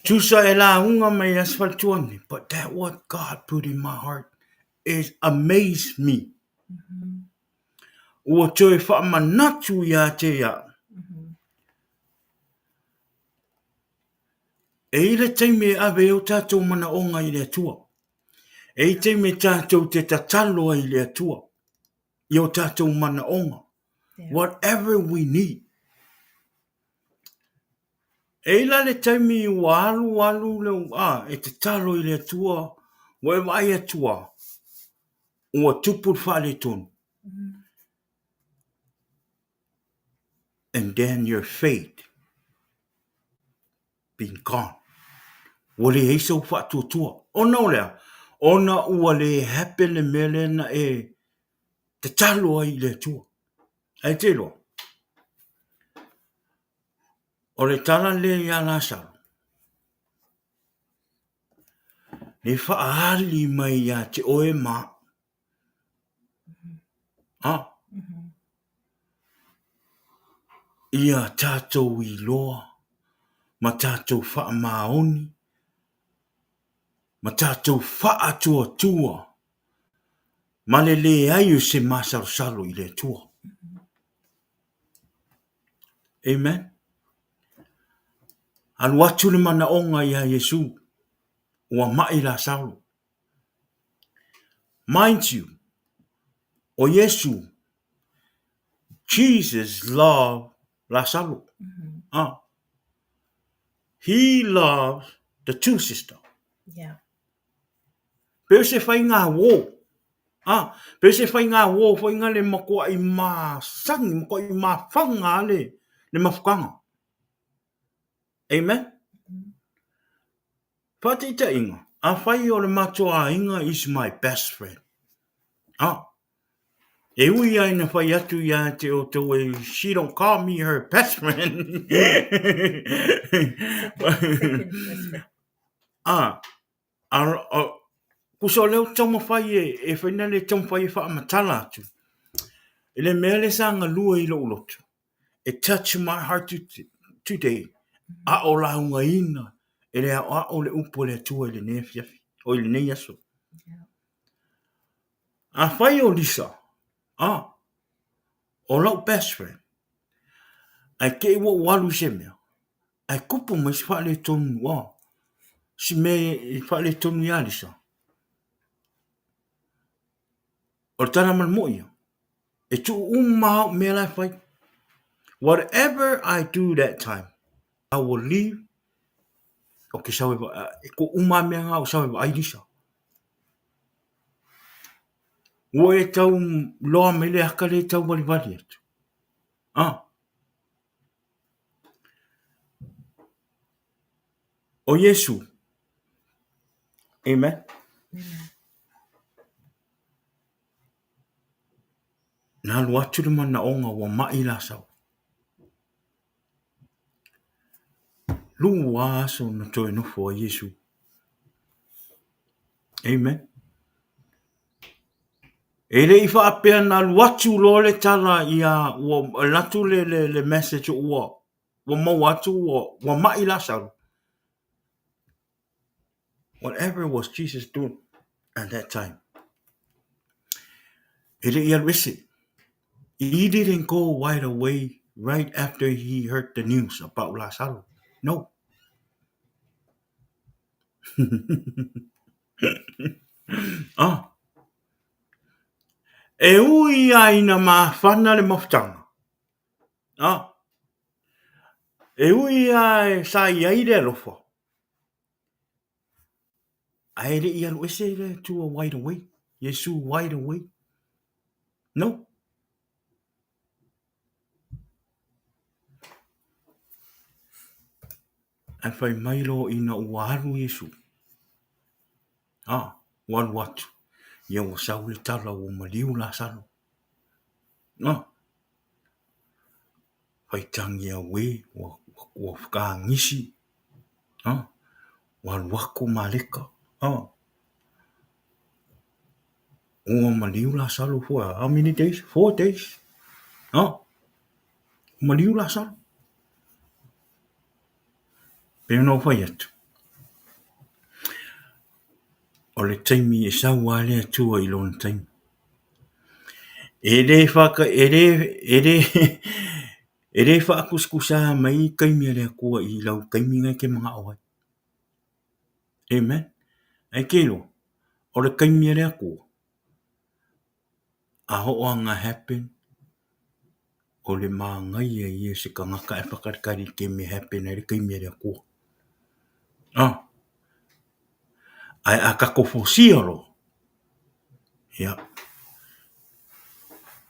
Tusa e lauga mai as faletua nei, but that what God put in my heart is amazed me. Ua toe whaamanatu ia te ia. E i le taimi e ave e o tātou manaonga i le Atua. E i taimi e tātou te tatalo ai i le Atua. I o tātou manaonga. Yeah. Whatever we need. E i la le taimi ua alu alu le, e tatalo i le Atua, ua e vaai atua, ua tupu le faaletonu. And then your faith been gone. Ua leai sau faatuatua. Ona o lea, ona ua le happen le mea lea na e tatalo ai i le Atua. Ae te iloa, o le tala lea ia Lasalo, le whaali mai ia te oe ma. Ah. Ia tātou iloa, ma tātou whaamaoni, ma tātou whaatuatua, ma le leai o se masalosalo i le Atua. Amen. Alu atu le manaonga ia Iesu, ua mai Lasalo. Mind you, o Iesu, Jesus loved Lasalo. Ah. He loved the two sisters. Yeah. Pe o se whai ngā wō. Ah, pe se faiga uō foi nga le matuaʻi masani, matuaʻi mafaga a le, le mafutaga. Amen. Faataitaiga, afai o le matou aiga is my best friend. Ah, e ui lava ina fai atu ia te outou e she don't call me her best friend. Ah, a, a, kusa o lea ou te taumafai e, e fai na le taumafai e faamatala atu. I le mea le sa galue i lou loto, e touch my heart to, today, a o laugaina e le aoao le upu a le Atua i lenei afiafi, o i lenei aso. Afai o Lisa, ah, o lau best friend, ae te i ua ou alu i se mea, ae tupu mai se faaletonu, ah, si mea e faaletonu iā Lisa. O le tala ma le moʻi ia, e tuu uma au mea la e fai. Whatever I do that time, I will leave. Ou te sau e, e tuu uma lava mea na ou sau e vaai Lisa. Ua e tau loa mai le aka lea e tau valivali atu. Ah. O Iesu. Amen. Amen. Na alu atu le manaoga ua maʻi Lasalo. Lua aso na toe nofo ai Iesu. Amen. E le i faapea na alu atu loa le tala ia ua alu atu le, le, le message ua ua maua atu ua, ua maʻi Lasalo. Whatever was Jesus doing at that time? E le i alu ese. He didn't go right away right after he heard the news about Lasalo. No. ah. E ui a ina mafana le mafutaga. Ah. E ui a e sa i ai le alofa. Ae le i alu ese le Atua right away. Iesu right away. No. Ae fai mai loa ina ua alu Iesu. Ah, ua alu atu. Ia ua sau le tala ua maliu Lasalo. Ah. Faitagi auē, ua, ua, ua whakaagisi. Ah. Ua alu aku Maleka. Ah. Ua maliu Lasalo for how many days? 4 days. Ah. Maliu Lasalo. Pei ona ou fai atu. O le taimi e sau lava le Atua i lona taimi. E le whaka, e le, e le, e le whaakusikusa mai taimi a le Atua i lau taimi na e te manao ai. Amen. Ae te iloa, o le taimi a le Atua, a hoʻoaga happen, o le manaia ia se tagata e whakatali i te mea happen ai le taimi a le Atua. Ah. Ae a tatou fosia loa, ia,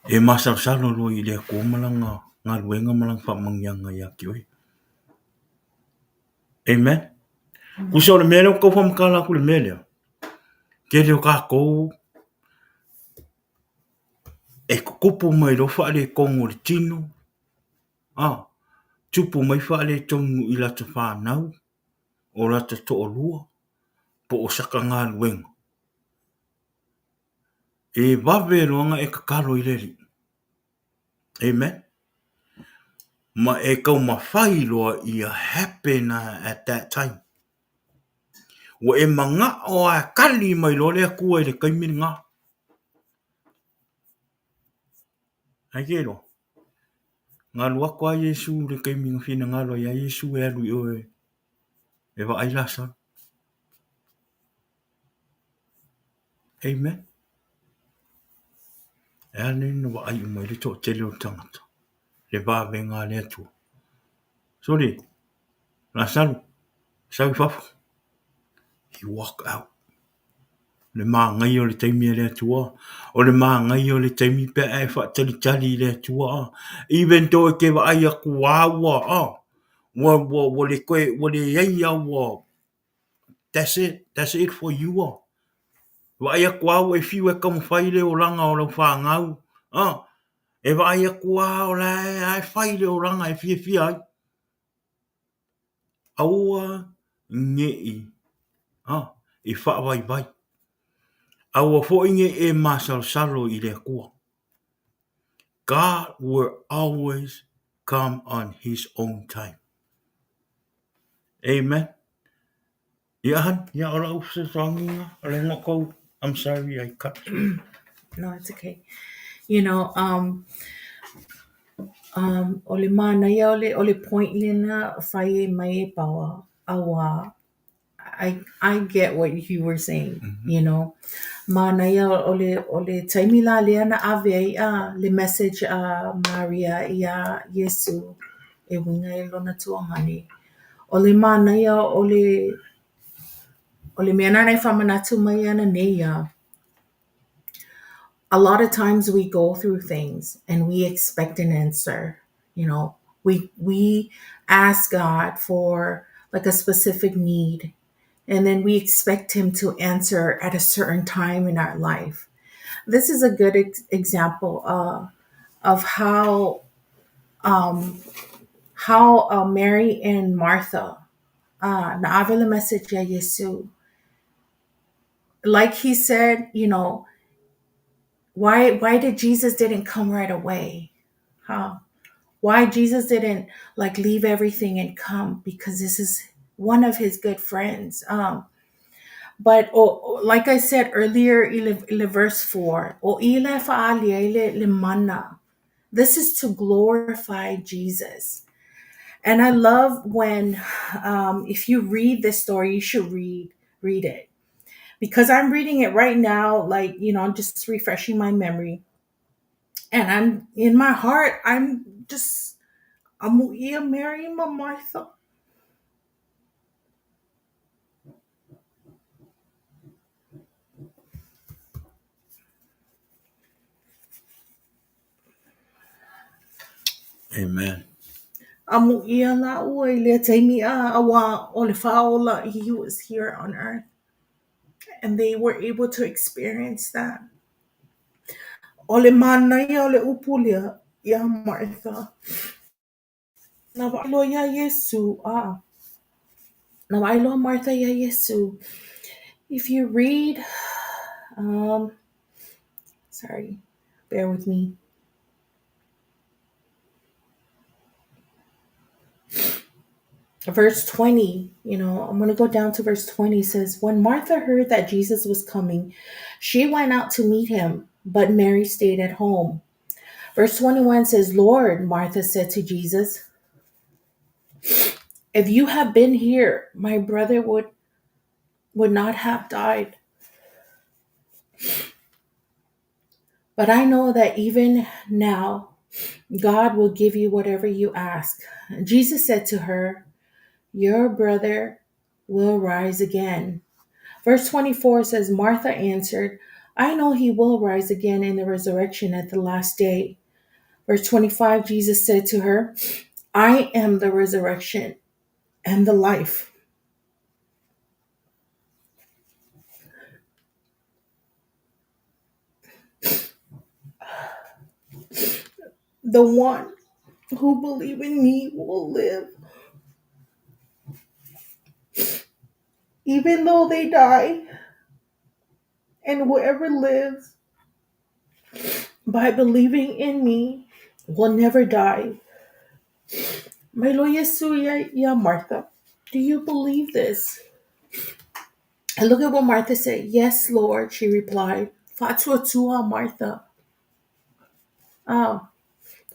e masalosalo loa i le Atua ma lana galuega ma lana faamanuiaga ia te oe. Amen. Tusa o le mea lea ua tau faamatala atu le mea lea, tele o tatou e tutupu mai loa faaletonu o le tino, a, tupu mai faaletonu i lata fanau, o lata toalua, po o saka galuega. E vave loa ona e tatalo i le Alii. Amen. Ma e taumafai loa ia happen at that time. Ua e manao lava e tali mai loa le Atua i le taimi lena. Ai ke iloa, na alu atu lava Iesu i le taimi na finagalo ai lava Iesu e alu i o e vaai Lasalo. Amen. E ala nei ona vaai uma ai le toatele o tagata, le vavega a le Atua. Sole, Lasalo, sau i fafo. He walk out. Le manaia o le taimi a le Atua. O le manaia o le taimi pe a e faatalitali i le Atua. Even though e te vaai atu lava ua, ua, ua, ua le toe, ua leai lava ua, that's it, that's it for you. Vaai atu lava ua e fiu e taumafai le olaga o lau fanau, e vaai atu lava o la e fai le olaga e fiafia ai. Aua ne i e faavaivai. Aua foi ne i e masalosalo i le Atua. God will always come on his own time. Amen. Ia honey, ia o lau fesoasoani lena, o lea na tou, I'm sorry I cut you. No, it's okay. You know, um, um, o le manaia o le, o le point lena fai e mai e Paoa, auā, I, I get what you were saying, you know. Manaia o le, o le taimi la lea na ave ai a le message a Maria iā Iesu e uiga i lona tuagane. O le manaia o le, o le mea nāna e faamanatu mai ana nei ia, a lot of times we go through things and we expect an answer. You know, we we ask God for like a specific need and then we expect him to answer at a certain time in our life. This is a good ex- example uh, of how um, how uh, Mary and Martha uh, na ave le message iā Iesu. Like he said, you know, why why did Jesus didn't come right away? Huh? Why Jesus didn't like leave everything and come? Because this is one of his good friends. Um, but oh, like I said earlier, i le, i le verse 4, o i le whaalia i le, le mana. This is to glorify Jesus. And I love when, um, if you read this story, you should read read it because I'm reading it right now. Like you know, I'm just refreshing my memory, and I'm in my heart, I'm just amuia Mary ma Martha. Amen. Amuia lāua i lea taimi a auā o le fāola he was here on earth. And they were able to experience that. O le manaia o le upu lea iā Martha. Na vaai loa iā Iesu, a. Na vaai loa Martha iā Iesu. If you read, um, sorry, bear with me. Verse 20, you know, I'm going to go down to verse 20. It says, When Martha heard that Jesus was coming, she went out to meet him, but Mary stayed at home. Verse 21 says, Lord, Martha said to Jesus, if you have been here, my brother would would not have died. But I know that even now God will give you whatever you ask. Jesus said to her, Your brother will rise again. Verse 24 says, Martha answered, I know he will rise again in the resurrection at the last day. Verse 25, Jesus said to her, I am the resurrection and the life. The one who believe in me will live, even though they die, and whoever lives by believing in me will never die. Mai loa Iesu iā, iā Martha, do you believe this? And look at what Martha said. Yes, Lord, she replied. Fa'atuatua Martha. Ah,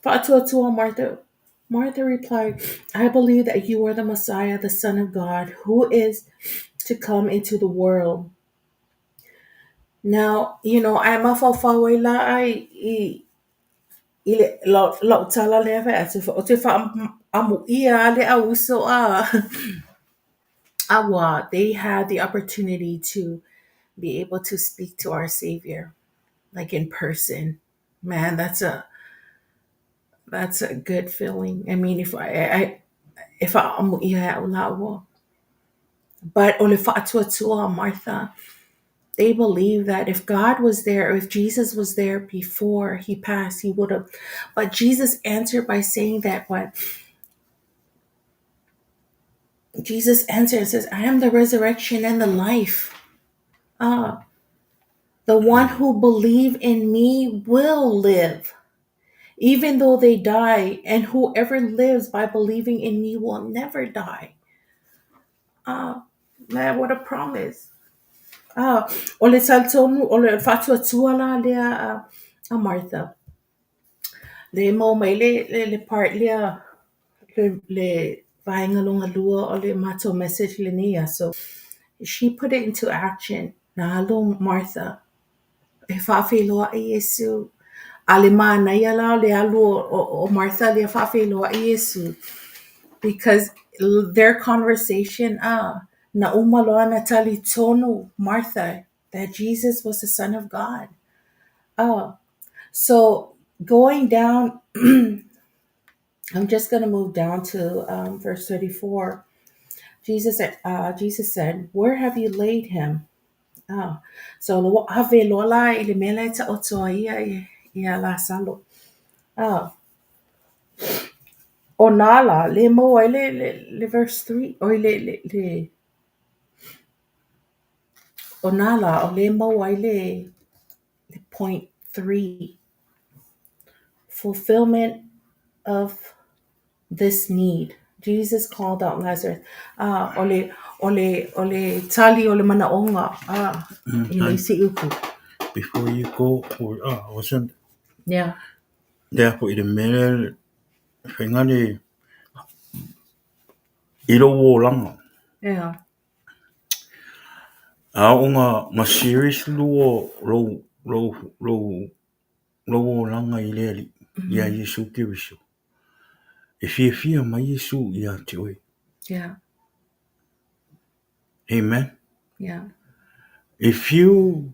Fa'atuatua Martha. Martha replied, I believe that you are the Messiah, the Son of God, who is to come into the world. Now, you know, ae mafaufau ai la ai i, i le lau, lau tala lea fai atu, o te whaamuia le au uso a. Auā, they had the opportunity to be able to speak to our Savior, like in person. Man, that's a that's a good feeling. I mean, if I, I if But o le faatuatua Martha, they believe that if God was there, if Jesus was there before he passed, he would have. But Jesus answered by saying that what Jesus answered and says, I am the resurrection and the life. The one who believe in me will live, even though they die, and whoever lives by believing in me will never die. Man, what a promise. O le talitonu, o le faatuatua la lea a Martha. Le maua mai le part lea, le vaega lona lua o le matou message lenei aso. She put it into action. Na alu Martha e faafeiloai Iesu. A le manaia la o le alu o Martha lea faafeiloai Iesu. Because their conversation, na uma loa na talitonu Martha that Jesus was the Son of God. So going down, I'm just going to move down to verse 34. Jesus said, "Where have you laid him?" So ua ave loa la i le mea la e taoto ai ia Lasalo. O nā la, le maua ai le verse 3, oi le o nā la, o le maua ai le point 3. Fulfillment of this need. Jesus called out Lazarus. O le tali o le manaonga. I le isi upu. Before you go, wasn't lea foi le mea lea faiga le i lou olaga. A oo na serious lua lou olaga i le Alii ia Iesu Keriso. E fiafia mai Iesu ia te oe. Amen. If you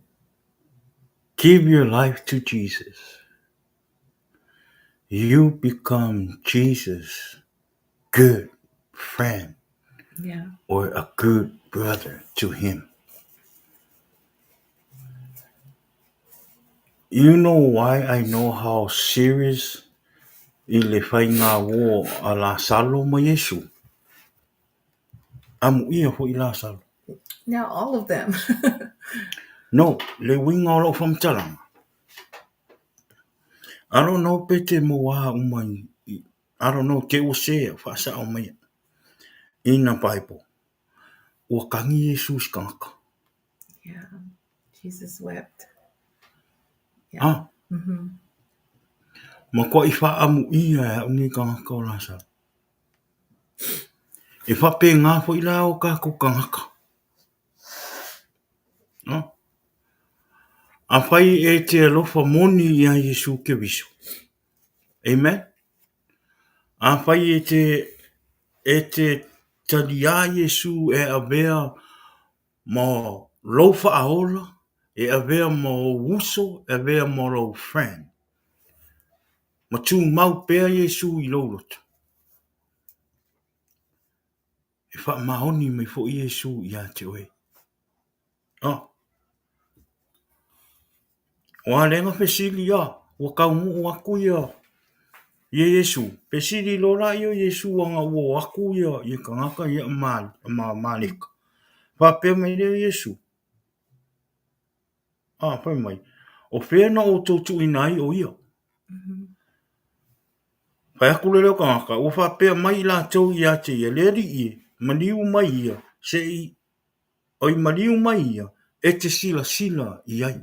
give your life to Jesus, you become Jesus' good friend or a good brother to him. You know why I know how serious i le faiga uō a Lasalo ma Iesu? Amuia foi Lasalo. Now all of them. No, le uiga o lau faamatalaga. I don't know pe te maua uma I don't know te ua se faasao mai in the Bible. Ua kagi Iesu i se tagata. Yeah. Jesus wept. Yeah. Matuai faaamuia e au nei tagata o Lasalo. E faapena foi la o tatou tagata. Afai e te alofa moni ia Iesu Keriso. Amen. Afai e te talia Iesu e avea ma lou faaola, e avea ma ou uso, e avea ma lou friend. Ma tumau pea Iesu i lou loto. E faamaoni mai foi Iesu ia te oe. O a lea na fesili ia, ua taunuu atu ia Iesu. Fesili loa la ia o Iesu ana ua o atu ia tagata ia ma Maleta. Faapea mai lea o Iesu. Fai mai. O fea na outou tuuina ai o ia. Fai atu le leo tagata, ua faapea mai i latou ia te ia, le alii e, maliu mai ia, se i, oi maliu mai ia, e te silasila i ai.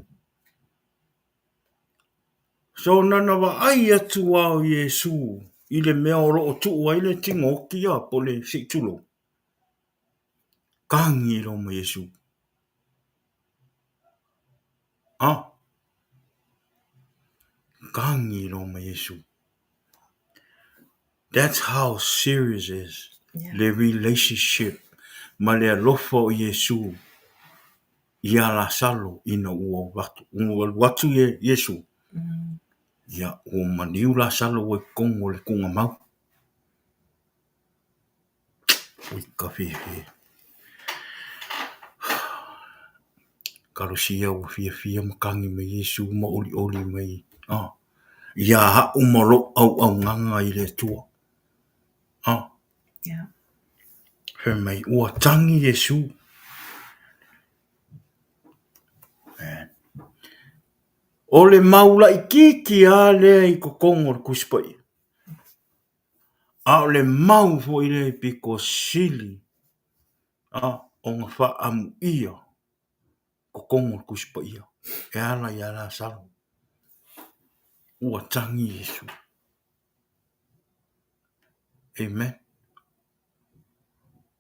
So nana vaai atu a o Iesu i le mea o loo tuu ai le tino oti ia po le se i tulou. Kagi loa ma Iesu. Kagi loa ma Iesu. That's how serious is le relationship ma le alofa o Iesu. Ia Lasalo ina ua alu atu Iesu, ia ua maliu Lasalo ua i totonu o le tuugamau. Ui ka fiafia. Talosia ua fiafia matagi mai Iesu ma olioli mai. Ah, ia a'u ma lou auaunaga i le Atua. Ah. Yeah. Fai mai, ua tagi Iesu. Eh. O le mau laitiiti lava lea i totonu o le Tusi Paia. A o le mau foi lea e pito sili ona faaamuia totonu o le Tusi Paia e ala ia Lasalo. Ua tagi Iesu. Amen.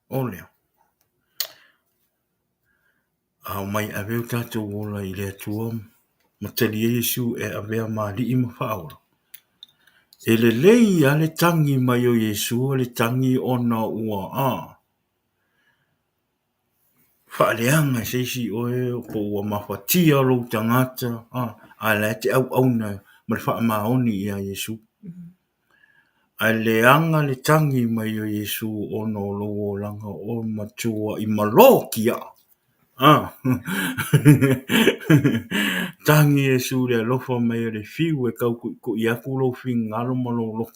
O lea. A omai e ave o tatou ola i le Atua ma talia Iesu e avea ma Alii ma Faaola. E lelei lava le tagi mai o Iesu le tagi ona ua faaleaga e se isi oe po ua mafatia lou tagata, a o la e te auauna ma le faamaoni ia Iesu. Ae leaga le tagi mai o Iesu ona o lou olaga o matuai malo tiaa. Tagi Iesu i le alofa mai o le fiu e tautuitui atu lou finagalo ma lou loto.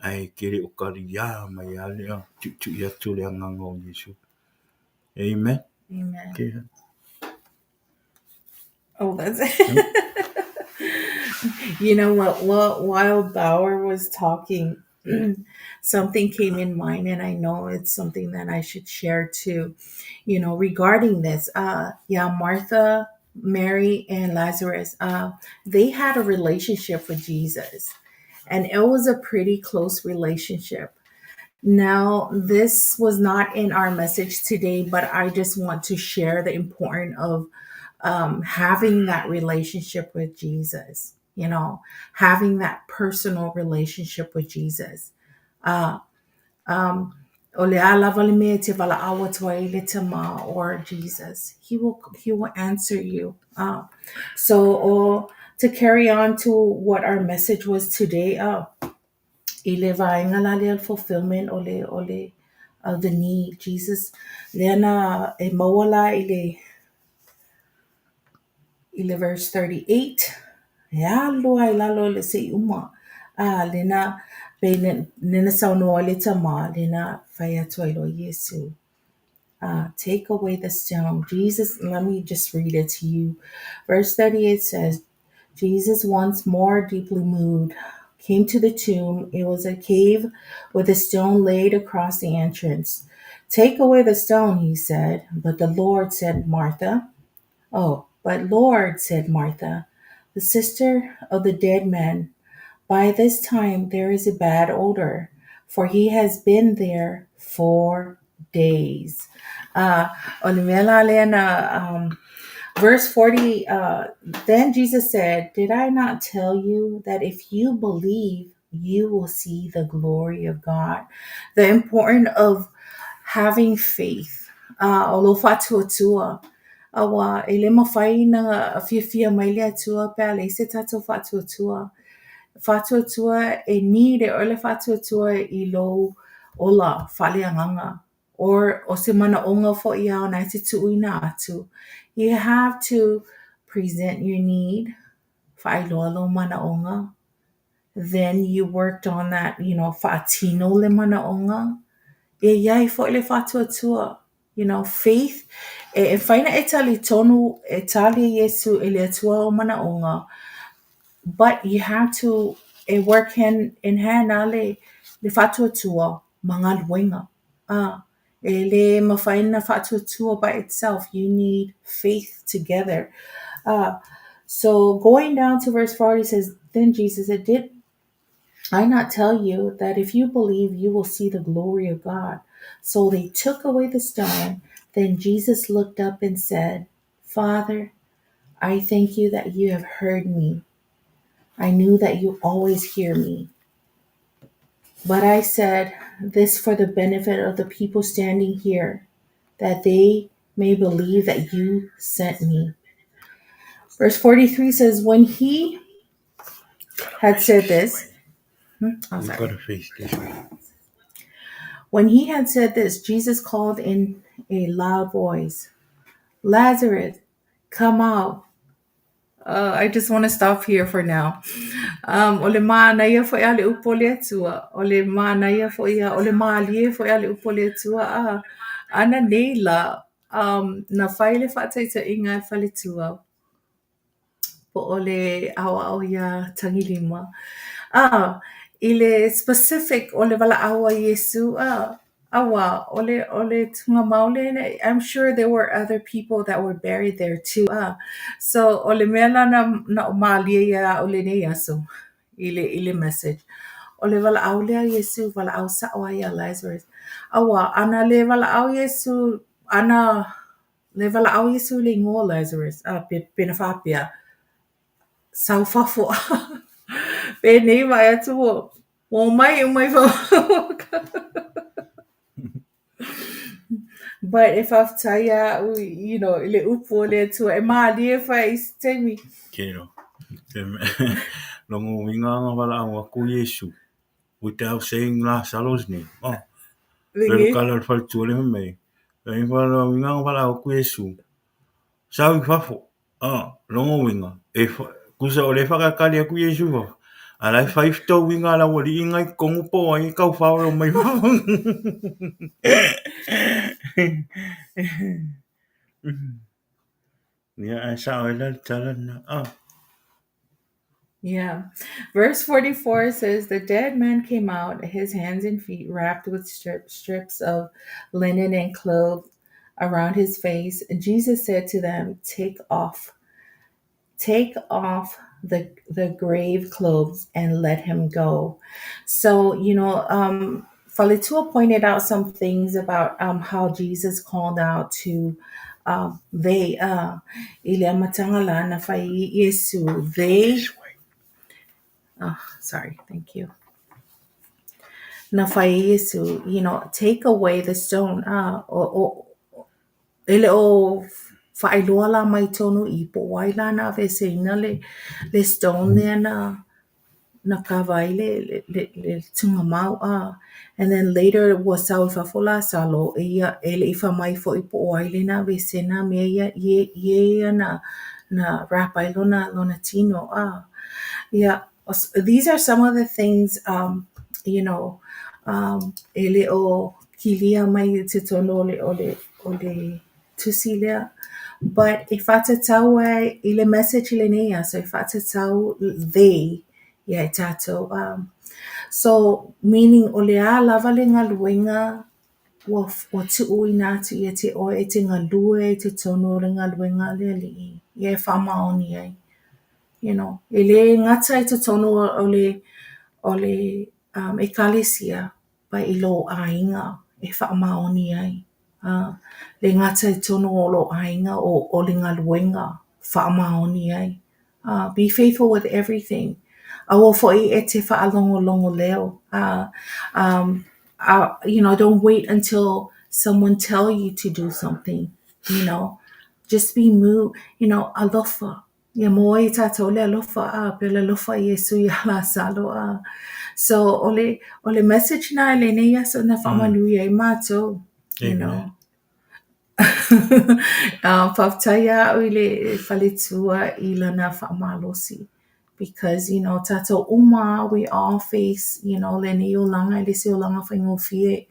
Ae te le o taliā mai lava le tuitui atu o le agaga o Iesu. Amen. Amen. Okay. Oh, that's it. You know what? While Bauer was talking, something came in mind, and I know it's something that I should share too, you know, regarding this. Yeah, Martha, Mary, and Lazarus, they had a relationship with Jesus, and it was a pretty close relationship. Now, this was not in our message today, but I just want to share the importance of having that relationship with Jesus, you know, having that personal relationship with Jesus. O le a lava le mea e te valaau atu ai i le Tama or Jesus, he will answer you. So to carry on to what our message was today, i le vaega la lea fulfillment o le of the need, Jesus, lea na e maua la i le verse 38, e alu ai lalo le se i uma. Lena pe lena saunoa le Tama, lena fai atu ai loa Iesu. Take away the stone. Jesus, let me just read it to you. Verse 38 says, Jesus, once more deeply moved, came to the tomb. It was a cave with a stone laid across the entrance. Take away the stone, he said. But the Lord said, Martha. Oh, but Lord, said Martha, the sister of the dead man, by this time there is a bad odor, for he has been there 4 days. O le mea la lea na, verse 40, then Jesus said, did I not tell you that if you believe, you will see the glory of God? The importance of having faith. O lo whātuatua. Aua, e le mawhai na fiafia mai le Atua pe a leai se tatou whātuatua. Whātuatua e need e oe le whātuatua i lou ola whaleanganga. Or o se mana onga fo ia o nai te tuuina atu. You have to present your need, whaailoa lo mana onga. Then you worked on that, you know, whaatino le mana onga. E iai fo le whātuatua. You know, faith, e whaina e tali tonu, e tali Iesu e le Atua o mana onga. But you have to work hand in hand ale le whātuatua ma ngā luenga. E le mawhaina whātuatua by itself. You need faith together. So going down to verse 40 says, then Jesus said, did I not tell you that if you believe, you will see the glory of God? So they took away the stone. Then Jesus looked up and said, Father, I thank you that you have heard me. I knew that you always hear me. But I said this for the benefit of the people standing here, that they may believe that you sent me. Verse 43 says, When he had said this, I'm You sorry. gotta face this way. When he had said this, Jesus called in a loud voice, Lazarus, come out. I just want to stop here for now. O le mānaia fo'i a le upu o le Atua, o le mānaia fo'i a, o le mālie fo'i a le upu o le Atua a. Ana nei la, na fai le whātaitaiga e faletua, po o le aoao iā Tagilima. I le specific o le valaau a Iesu a, auā o le tugamau le, I'm sure there were other people that were buried there too. So o le mea la na o mālie ia au lenei aso i le message. O le valaau lea a Iesu, valaau sa'o a ia Lazarus. Auā, ana le valaau Iesu, ana le valaau Iesu i le igoa o Lazarus, a pe na faapea, sau fafo. Penei vaai atu ua omai uma i fafo. But e faafetai ia a'u i le upu o le Atua e mālie fai i se taimi. Kero. Logo uiga aga valaau aku Iesu without saying Lazarus name. Oh. Pelo kala o le faletua le mai. Ai vala uiga aga valaau aku Iesu. Sau i fafo. Ah, logo uiga e kusa o le whakakali aku Iesu i fafo. A la e fai fetauiga a le aualii nga i totonu po o ai e taufao e omai i fafo. Ia, ae sa'o ai la le tala lena. Ah. Yeah. Verse 44 says, The dead man came out, his hands and feet wrapped with strips of linen and clothed around his face. And Jesus said to them, Take off, take off the grave clothes and let him go. So, Faletua pointed out some things about how Jesus called out to they, i le amataga la na fai Iesu, they, This way. oh, sorry, thank you. Na fai Iesu, take away the stone. O, e le o whaailoa la mai tonu i po o ai la na aveeseina le stone lea na kava ai le tugamau. And then later ua sau i fafo Lasalo e ia e le i fai mai fo'i po o ai le na aveeseina mea ia ia na wrap ai lona tino. Yeah, these are some of the things e le o kilia mai i totonu o le tusi lea. But e whātatau ai i le message i lenei aso, e whātatau they ia e tātou. So meaning o le a lava le galuega ua tuuina atu ia te oe e te galue i totonu o le galuega a le Alii. Ia e faamaoni ai. E le gata i totonu o le ekalesia, but i lō aiga e faamaoni ai. Le gata i totonu o lō aiga o le galuega faamaoni ai. Be faithful with everything. Aua fo'i e te whaalogologo leo. Don't wait until someone tell you to do something. Just be moved, alofa. Ia maua ai e tātou le alofa, a, pe le alofa Iesu ia Lasalo. So, o le message na lenei aso na whaamanui ai mātou, you know. Faafetai ia a'u i le faletua i lana faamalosi. Because, tātou uma, we all face, lenei olaga e le o se olaga faigofie.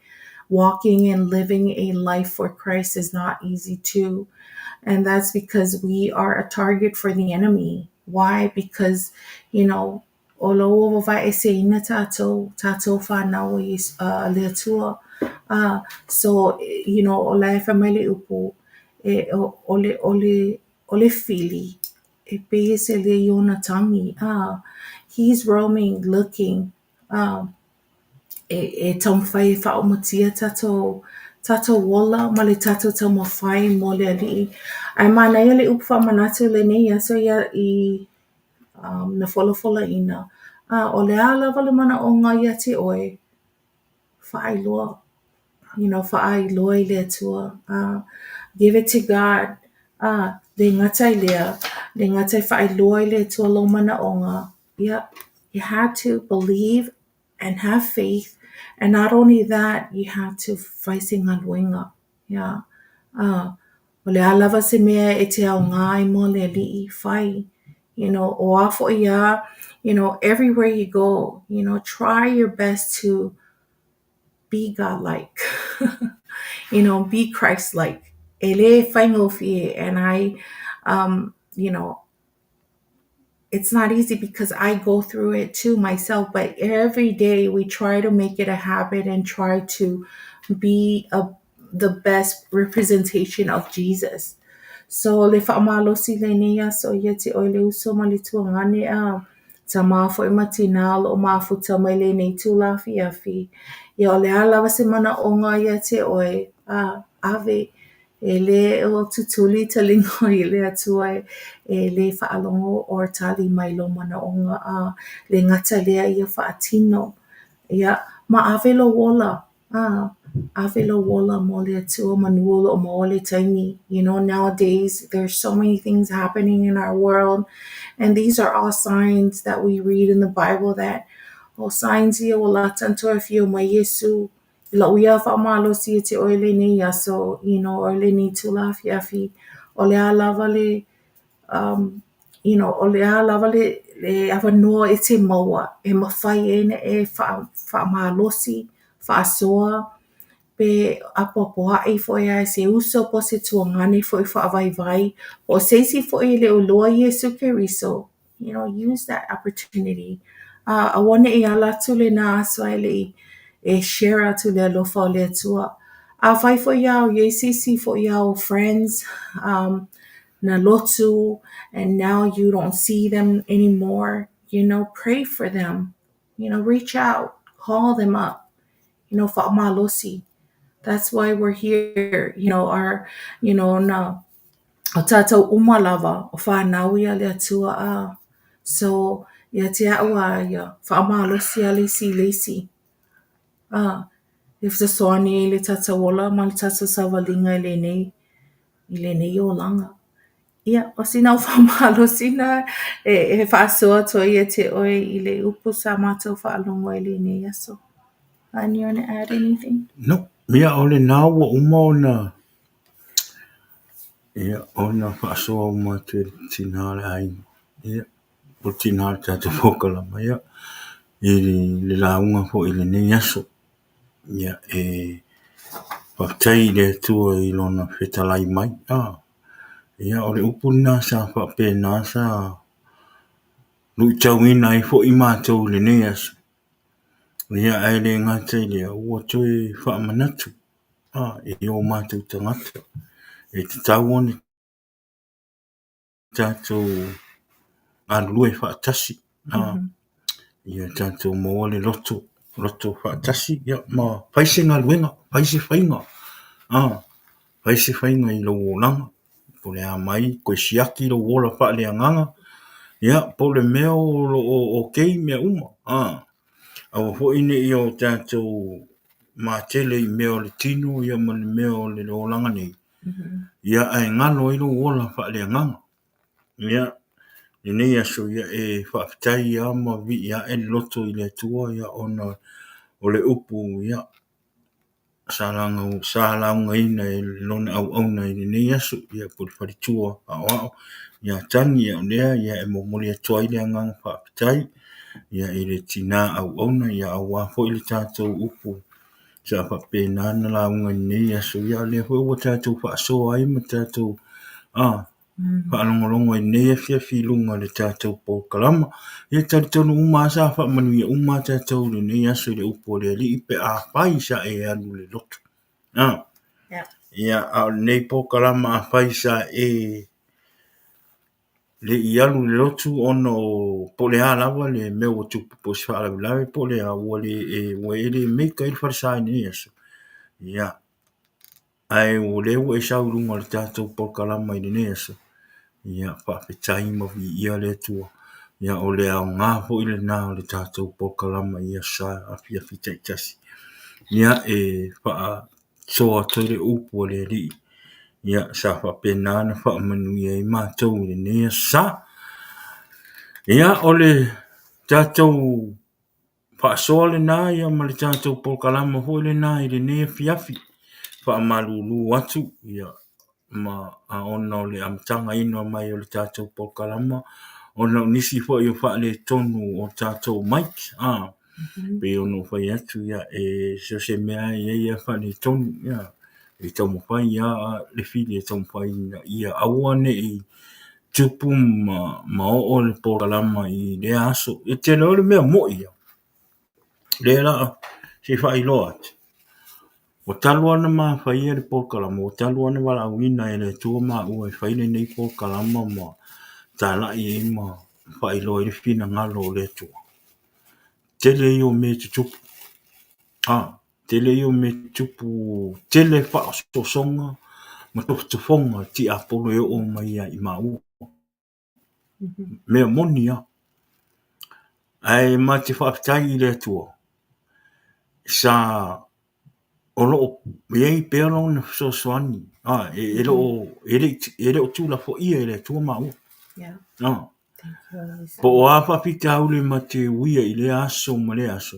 Walking and living a life for Christ is not easy too. And that's because we are a target for the enemy. Why? Because, o la ua vavaeeseina tātou, tātou whānau a Iesu, a le Atua. So, o la e fai mai le upu, e, o le fili, e pei e se lei ona tagi. He's roaming, looking, e taumafai e whaaumatia tātou ola ma le tātou taumafai mo le Alii. Ae manaia le upu faamanatu lenei aso ia i na folafolaina. O le a lava le manaoga ia te oe, whaailoa, whaailoa i le Atua. Give it to God. Le gata i lea, le gata e faailoa i le Atua lou manaoga, ia, you have to believe and have faith. And not only that, you have to fai se galuega. Ia. O le a lava se mea e te aoga ai mo le Alii, fai. You know, o a foi lava, you know, everywhere you go, you know, try your best to be God-like. You know, be Christ-like. E le faigofie and I, you know, it's not easy because I go through it too myself, but every day we try to make it a habit and try to be the best representation of Jesus. So le faamalosi i lenei aso ia te oe le uso ma le tuagane a tamā foi ma tinā o lo o mafuta mai lenei itula afiafi. Ia o le a lava se manaoga ia te oe, a ave e le o tutuli taliga i le Atua e le faalogo or tali mai i lou manaoga a le gata i lea ia faatino. Ia, ma ave lou ola, a ave lou ola mo le Atua manu o lo o maua le taimi. You know, nowadays there's so many things happening in our world and these are all signs that we read in the Bible that o signs ia ua lata ona toe afio mai Iesu. I lau ia faamalosi ia te oe i lenei aso, you know, or lenei itula afiafi, o le a lava le, you know, o le a lava le avanoa e te maua e mafai ai ona e faamalosi, faasoa, pe apoapoai foi lava i se uso po o se tuagane foi faavaivai, po o se isi foi e le o iloa Iesu Keriso, you know, use that opportunity. Aua ne i ala atu lena aso ae le i e share atu le alofa o le Atua. Afai foi lava o i ai se isi foi o au friends na lotu and now you don't see them anymore, you know, pray for them. You know, reach out, call them up, you know, faamalosi. That's why we're here, you know, our, you know, na o tātou uma lava o whanau ia le Atua a. So, ia te au lava ia, faamalosi lava le isi i le isi. E fesoasoani ai i le tatou ola ma le tatou savaliga i lenei olaga. Ia, o sina faamalosi lena e faasoa atu ai ia te oe i le upu sa matou faalogo ai i lenei aso. Hun, you wanna add anything? No, ia o lena ua uma ona ia ona faasoa uma atu e le tina o le aiga. Ia, po o le tina o le tatou polokalama, ia, i le lauga foi i lenei aso. Ia, e faafetai i le Atua i lona fetalai mai. Ia, o le upu lena sa faapena sa luitauina ai foi matou i lenei aso. Ia, ae le gata i lea, ua toe faamanatu i o matou tagata. E tatau ona tatou galulue faatasi. Ia tatou maua le loto faatasi, ia, ma fai se galuega, fai se faiga. Fai se faiga i lou olaga. Po o le a mai, koe siaki lou ola faaleagaga. Ia, po o le mea o lo o okay mea uma. Aua foi ne i o tatou matele i mea o le tino ia ma le mea o le olaga nei. Ia, ae galo ai lou ola faaleagaga. Ia, lenei aso, ia, e faafetai lava ma vivii ae le loto i le Atua, ia, ona o le upu, ia, sa laugaina e lona auauna i lenei aso, ia, po o le faletua aoao ia Tagi, ia, o lea, ia, e momoli atu ai le agaga faafetai, ia, i le tina auauna, ia, aua foi le tatou upu sa faapena na lauga i lenei aso, ia, o lea foi ua tatou faasoa ai ma tatou faalogologo i lenei afiafi i luga o le tatou polokalama. Ia talitonu uma lava sa faamanuia uma tatou i lenei aso i le upu a le Alii pe afai sa e alu i le lotu. Ia, a o lenei polokalama afai sa e le i alu i le lotu ona o po o le a lava le mea ua tupu po o se faalavelave po o le a ua e le make ai le falesa i lenei aso. Ia, ae o lea ua e sau i luga o le tatou polokalama i lenei aso. Ia, faafetai ma viia le Atua. Ia, o le aoga foi lena o le tatou polokalama i aso sa afiafi taitasi. Ia, e faasoa atu ai le upu a le Alii. Ia, sa faapena ona faamanuia ai matou i lenei aso sa. Ia, o le tatou faasoa lena ia ma le tatou polokalama foi lena i lenei afiafi. Faamalulu atu ia ma ona o le amotagaina mai o le tatou polokalama ona o nisi foi o faaletonu o tatou mic pei ona ou fai atu, ia, e so o se mea lava e i ai lava faaletonu, ia, e taumafai lava le fili e taumafai ina ia aua ne i tupu ma oo le polokalama i lea aso. E tele o le mea moi ia, lea la se i faailoa atu, ua talu lava ona ma faia le polokalama, ua talu lava ona valaauina e le Atua maua e fai lenei polokalama ma talai ai ma faailoa ai le finagalo o le Atua. Tele ia o mea e tutupu, tele ia o mea e tutupu, tele faaosoosoga ma tofotofoga a le tiapolo e oo mai ia i maua. Mea moni lava. Ae ma te faafetai i le Atua, sa o lo o i ai pea lona fesoasoani, e le o tuulafoaia e le Atua maua. Po o a faafitauli ma te uia i lea aso ma lea aso,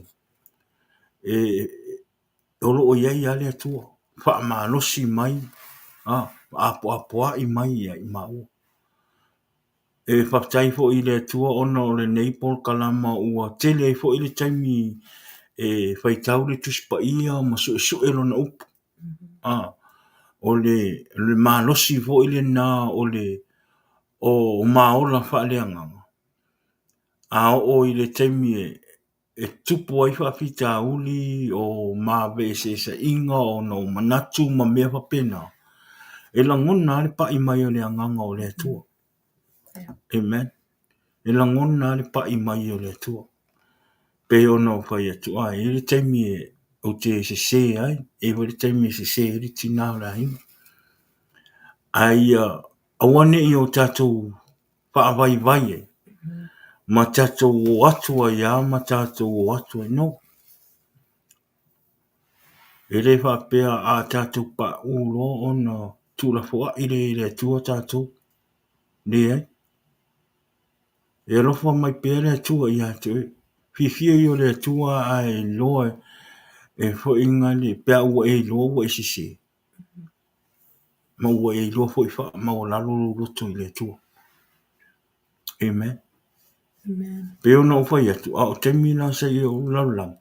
o lo o i ai lava le Atua, faamalosi mai, faapoapoai mai ia i maua. E faafetai foi i le Atua ona o lenei polokalama ua tele ai foi le taimi e faitau le Tusi Paia ma suesue Lona upu. O le malosi foi lena o le o maola faaleagaga, a oo i le taimi e tupu ai faafitauli o maveeseeseaiga ona o manatu ma mea faapena, e lagona lava le pai mai o le Agaga o le Atua. Amen. E lagona lava le pai mai o le Atua. Pei ona ou fai atu, e i ai le taimi ou te sese ai, e i ai foi le taimi e sese ai le tina o le aiga. Ae ia aua ne i o tatou faavaivai ai, ma tatou o atu ai lava ma tatou o atu ai. No. E le faapea a tatou pauu loa ona tuulafoai lea e le Atua tatou. Leai. E alofa mai pea le Atua ia te oe. Fiafia ia o le Atua a e iloa e foi gale pe a ua e iloa ua e sese. Ma ua e iloa foi faamaualalo lou loto i le Atua. Amen. Amen. Pei ona ou fai atu, a o taimi la sa i ou lalolagi,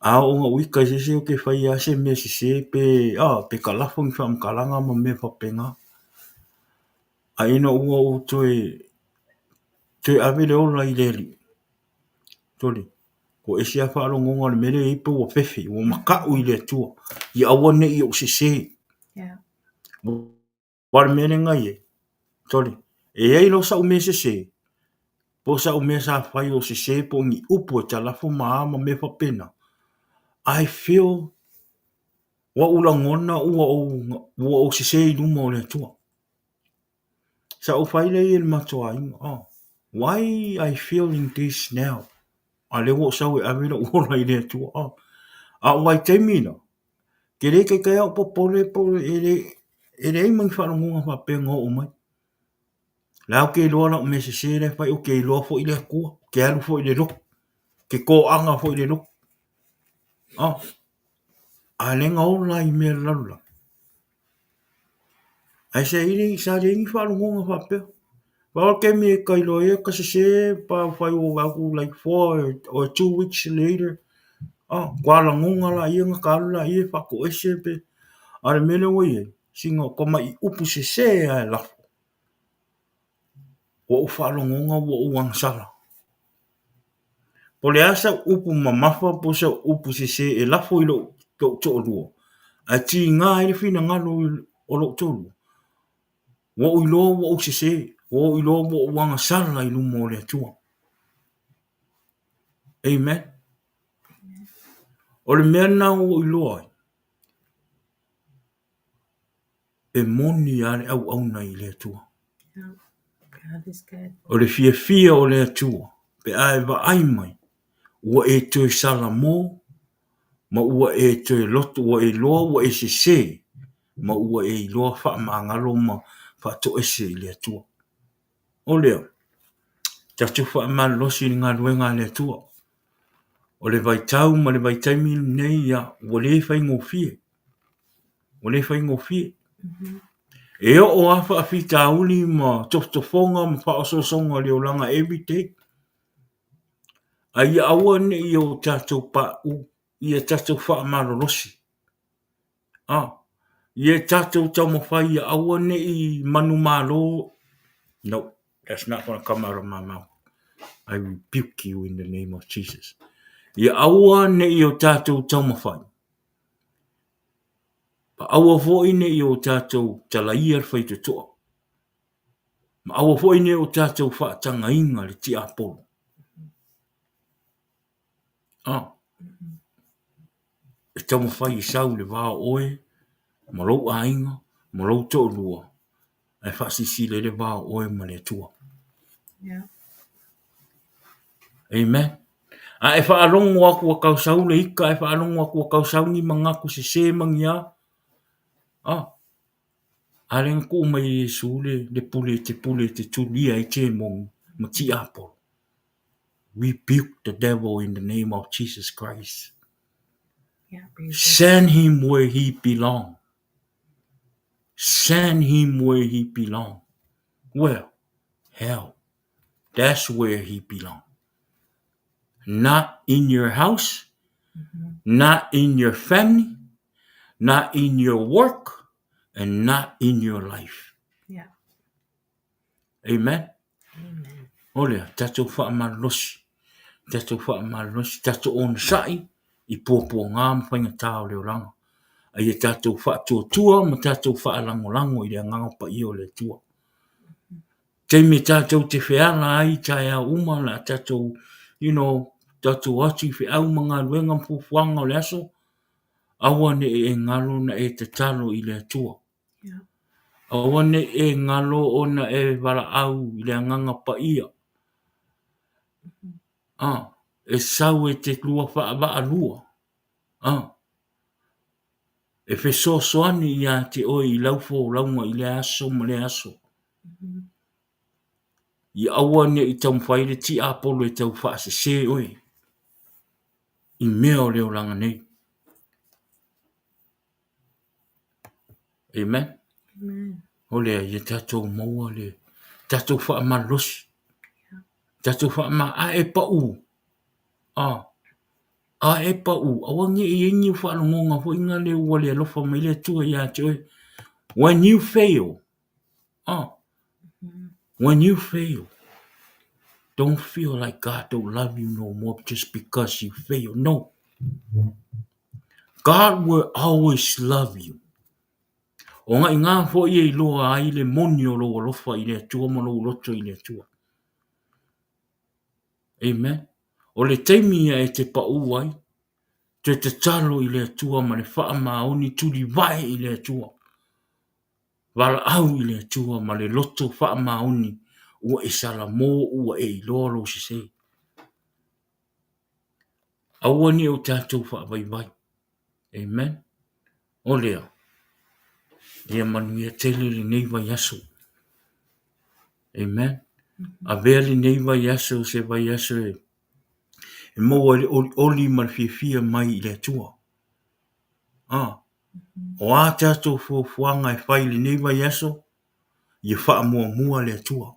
a oo ina ou ita i se isi ou te fai lava se mea sese pe, pe talafo ni faamatalaga ma mea faapena. A ina ua ou toe toe ave le ola i le Alii, sole, ua ese lava faalogoga o le mea lea e i ai pei ua fefe, ua mata'u i le Atua, ia aua ne i ou sese. Yeah. Aua o le mea lea na i ai, sole, e i ai loa sau mea sese, po o sau mea sa fai o sese po o ni upu e talafo ma a ma mea faapena, I feel ua ou lagona ua ou sese i luma o le Atua. Sa ou fai lea i le matou aiga, oh, why I feeling this now? A lea ua ou sau e ave lou ola i le Atua. Oh. A o vaitaimi la, ke le taitai lava ou popole po e le, e leai ma ni faalogoga faapea na oo mai. La ou te iloa lau mea sese la e fai, ou te iloa foi le Atua, ou te alu foi i le lotu, ou te toaga foi i le lotu. Oh. A lea na ola ai i mea lalolagi. Ae sa leai sa leai ni faalogoga faapea. Pau le taimi e ka iloa ai ka sese pa fai ua vaai atu like 4 or 2 weeks later, ah, ua lagona laia ona ka alu laia e faatoese pe. A o le mea lea ua i ai, sina tamai upu sese lava e lafo, ua ou faalogoga ua ou agasala. Po o le a sau upu mamafa po o sau upu sese e lafo i lou toalua, ae tiga ai le finagalo o lou toalua, ua ou iloa ua ou sese, ua ou iloa ua ou agasala i luma o le Atua. Amen. O le mea lena ua ou iloa ai, E moni lava le auauna i le Atua. O le fiafia o le Atua pe a e vaai mai ua e toe salamo ma ua e toe loto, ua e iloa ua e sese. ma ua e iloa faamagalo ma faatoese i le Atua. O lea, tatou faamalolosi i le galuega a le Atua. O le vaitau ma le vaitaimi lenei, ia, ua le faigofie. Ua le faigofie. E oo lava faafitauli ma tofotofoga ma faaosoosoga o le olaga everyday. A ia aua ne i o tatou pauu, ia tatou faamalolosi. Ah, ia tatou taumafai ia aua ne i manumalo. No, that's not gonna come out of my mouth. I rebuke you in the name of Jesus. Ia aua ne i o tatou taumafai. Ma aua foi ne i o tatou talaia le faitotoa. Ma aua foi ne i o tatou faatagaina le tiapolo. Ah. E taumafai e sau i le va o oe ma lou aiga ma lou toalua, ae faasilasila i le va o oe ma le Atua. Yeah. Amen. A e faalogo atu ua tau sau le ita, a e faalogo atu ua tau sau ni manatu sese ma ni a, ah, a lea na tuu mai e Iesu le, le pule e te pule e te tulia ai temoni ma tiapolo. Rebuke the devil in the name of Jesus Christ. Yeah. Send him where he belong. Send him where he belong. Where? Hell. That's where he belong. Not in your house, not in your family, not in your work, and not in your life. Yeah. Amen. Amen. O lea, tatou faamalolosi, tatou faamalolosi, tatou onosai i puapuaga ma faigata o le olaga. A ia tatou faatuatua ma tatou faalagolago i le Agaga Paia o le Atua. Taimi e tatou te feala ai i taeao uma, o le a tatou, you know, tatou o atu i feau ma galuega ma fuafuaga o le aso, aua ne i e galo ona e tatalo i le Atua. Yeah. Aua ne i e galo ona e valaau i le Agaga Paia. Ah, e sau e te lua faavaalua. Ah, e fesoasoani ia te oe i lau folauga i lea aso ma lea aso. Ia aua ne i taumafai le tiapolo e tau faasese oe i mea o le olaga nei. Amen. Amen. O lea, ia tatou maua le tatou faamalolosi. Tatou faama, a e pau. Ah, a e pau, aua ne i i ai ni faalogoga foi na le ua le alofa mai le Atua ia te oe. When you fail, ah, when you fail, don't feel like God don't love you no more just because you fail. No. God will always love you. O ngai ngā foi e iloa ai le moni o lou alofa i le Atua ma lou loto i le Atua. Amen. O le taimi ia e te pau ai, toe tatalo i le Atua ma le faamaoni tulivae i le Atua. Valaau i le Atua ma le loto faamaoni ua e salamo ua e iloa lou sese. Aua ne i o tatou faavaivai. Amen. O lea, ia manuia tele lenei vaiaso. Amen. Avea lenei vaiaso se vaiaso e maua ai le olioli ma le fiafia mai i le Atua. Ah, o a tatou fuafuaga e fai i lenei vaiaso, ia faamuamua le Atua.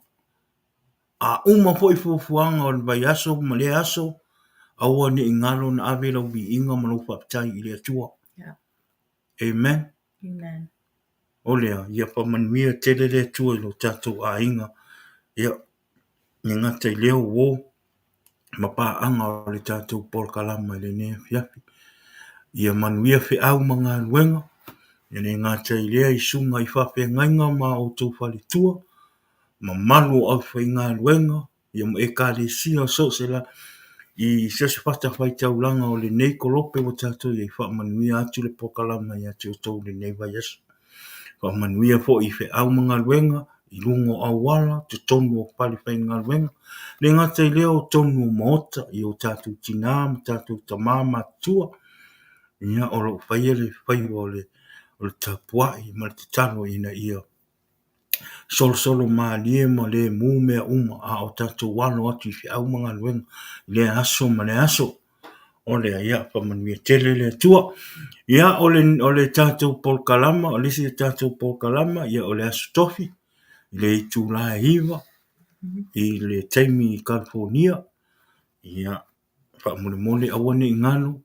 A uma foi fuafuaga o le vaiaso ma lea aso, aua ne i galo ona ave lau viiga ma lou faafetai i le Atua. Yeah. Amen. Amen. O lea, ia faamanuia tele le Atua i lo tatou aiga. Ia, e gata i lea uo ma paaga o le tatou polokalama i lenei afiafi. Ia manuia feau ma galuega, e le gata i lea i susuga i faafeagaiga ma outou faletua, mamalu o aufaigaluega, ia ma ekalesia so o se la, i so o se fatafaitaulaga o lenei kolope ua tatou i ai, faamanuia atu le polokalama ia te outou i lenei vaiaso. Faamanuia foi i feau ma galuega, i luga o auala, totonu o fale faigaluega, le gata i lea o totonu o maota, i o tatou tinā ma tatou tamā matutua, ia o lo o faia le faiva o le o le tapuai ma le tatalo ina ia solosolo malie ma lemu mea uma a o tatou alo atu i feau ma galuega i lea aso ma lea aso. O lea, ia, faamanuia tele le Atua. Ia, o le tatou polokalama, o le isi o tatou polokalama, ia, o le Aso Tofi, i le itula e 9 i le taimi i Kalifonia. Ia, faamolemole aua ne i galo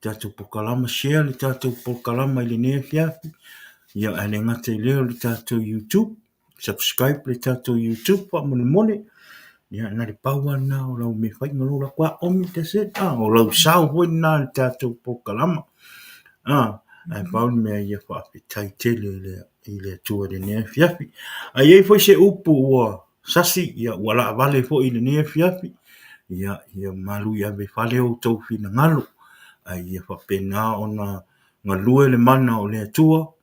tatou polokalama, share le tatou polokalama i lenei afiafi. Ia, ae le gata i lea o le tatou YouTube, subscribe le tatou YouTube faamolemole. Ia, na le pau lava lena o lau mea fai ma lou latou a omi, that's it. Ah, o lau sao foi lena i le tatou polokalama. Ah, ae pau le mea ia faafetai tele i le Atua i lenei afiafi. A i ai foi se upu ua sasi, ia ua laavale foi i lenei afiafi, ia, ia malu i ave i fale outou finagalo, ae ia faapena ona galue le mana o le Atua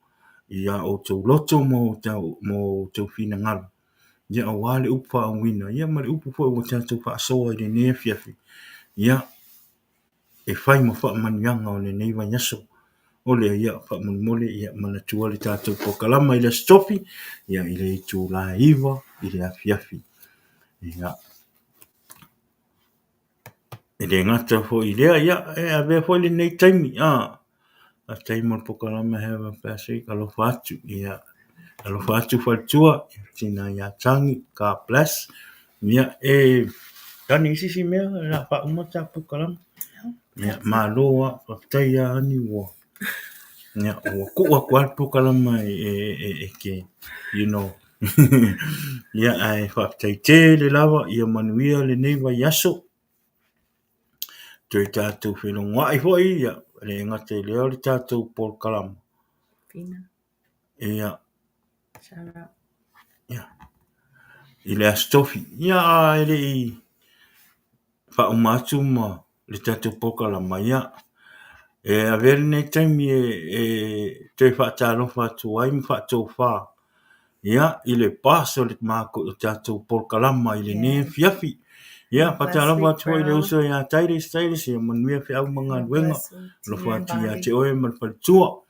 i a outou loto ma outou finagalo, ia aua le upu faauuina, ia ma le upu foi ua tatou faasoa i lenei afiafi, ia e fai ma faamanuiaga o lenei vaiaso. O lea, ia, faamolemole, ia manatua le tatou polokalama i le Aso Tofi, ia, i le itula e 9 i le afiafi. Ia, e le gata foi i lea, ia, e avea foi lenei taimi, faafetai mo le polokalama Have a Blessed Week, alofa atu, ia, alofa atu faletua, tina ia Tagi, God bless. Ia, e tani isi si mea, la faauma ta polokalama. Ia, malo lava, faafetai ia Ani ua, ia, ua tuu atu lava le polokalama e te, you know. Ia, ae faafetai tele lava, ia manuia lenei vaiaso. Toe tatou felogoai foi, ia, le gata i lea o le tatou polokalama. Ia, ia, i le Aso Tofi. Ia, a e le i faauma atu ma le tatou polokalama, ia, e avea lenei taimi e toe faatalofa atu ai ma faatofa, ia, i le boss o le tatou polokalama i lenei afiafi. Ia, faatalofa atu foi i le uso ia Titus, Titus, ia manuia feau ma galuega, alofa atu ia te oe ma le faletua.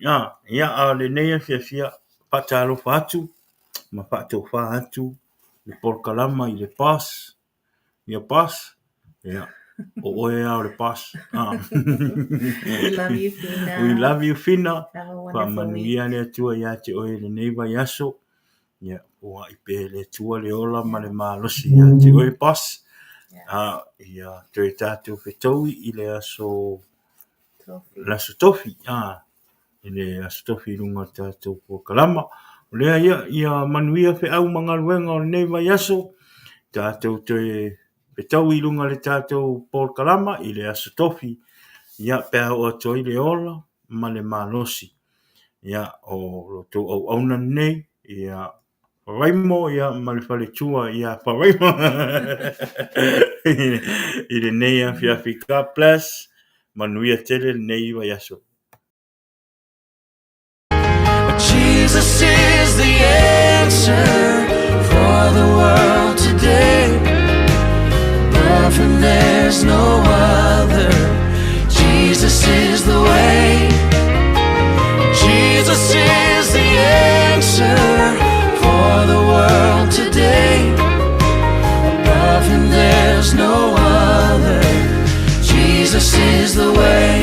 Ia, ia, a o lenei afiafi, ia, faatalofa atu ma faatofa atu le polokalama i le boss. Ia boss, ia, o oe lava o le boss. We love you, Fina. We love you, Fina. Have a wonderful week. Faamanuia le Atua ia te oe i lenei vaiaso. Ia, foai pea e le Atua le ola ma le malosi ia te oe, boss. Yeah. Ia toe tatou fetaui i le aso Tofi. le Aso Tofi, i le Aso Tofi i luga o le tatou polokalama. O lea ia, ia manuia feau ma galuega o lenei vaiaso, tatou toe fetaui i luga o le tatou polokalama i le Aso Tofi, ia, pe a oo atu ai le ola ma le malosi. Ia, o lo outou auauna lenei, ia Faraimo, ia, ma le faletua ia Faraimo i lenei afiafi. God bless. Manuia tele lenei vaiaso. Jesus is the answer for the world today. Above him there's no other. Jesus is the way. Jesus is the answer for the world today. Above him there's no other. Jesus is the way.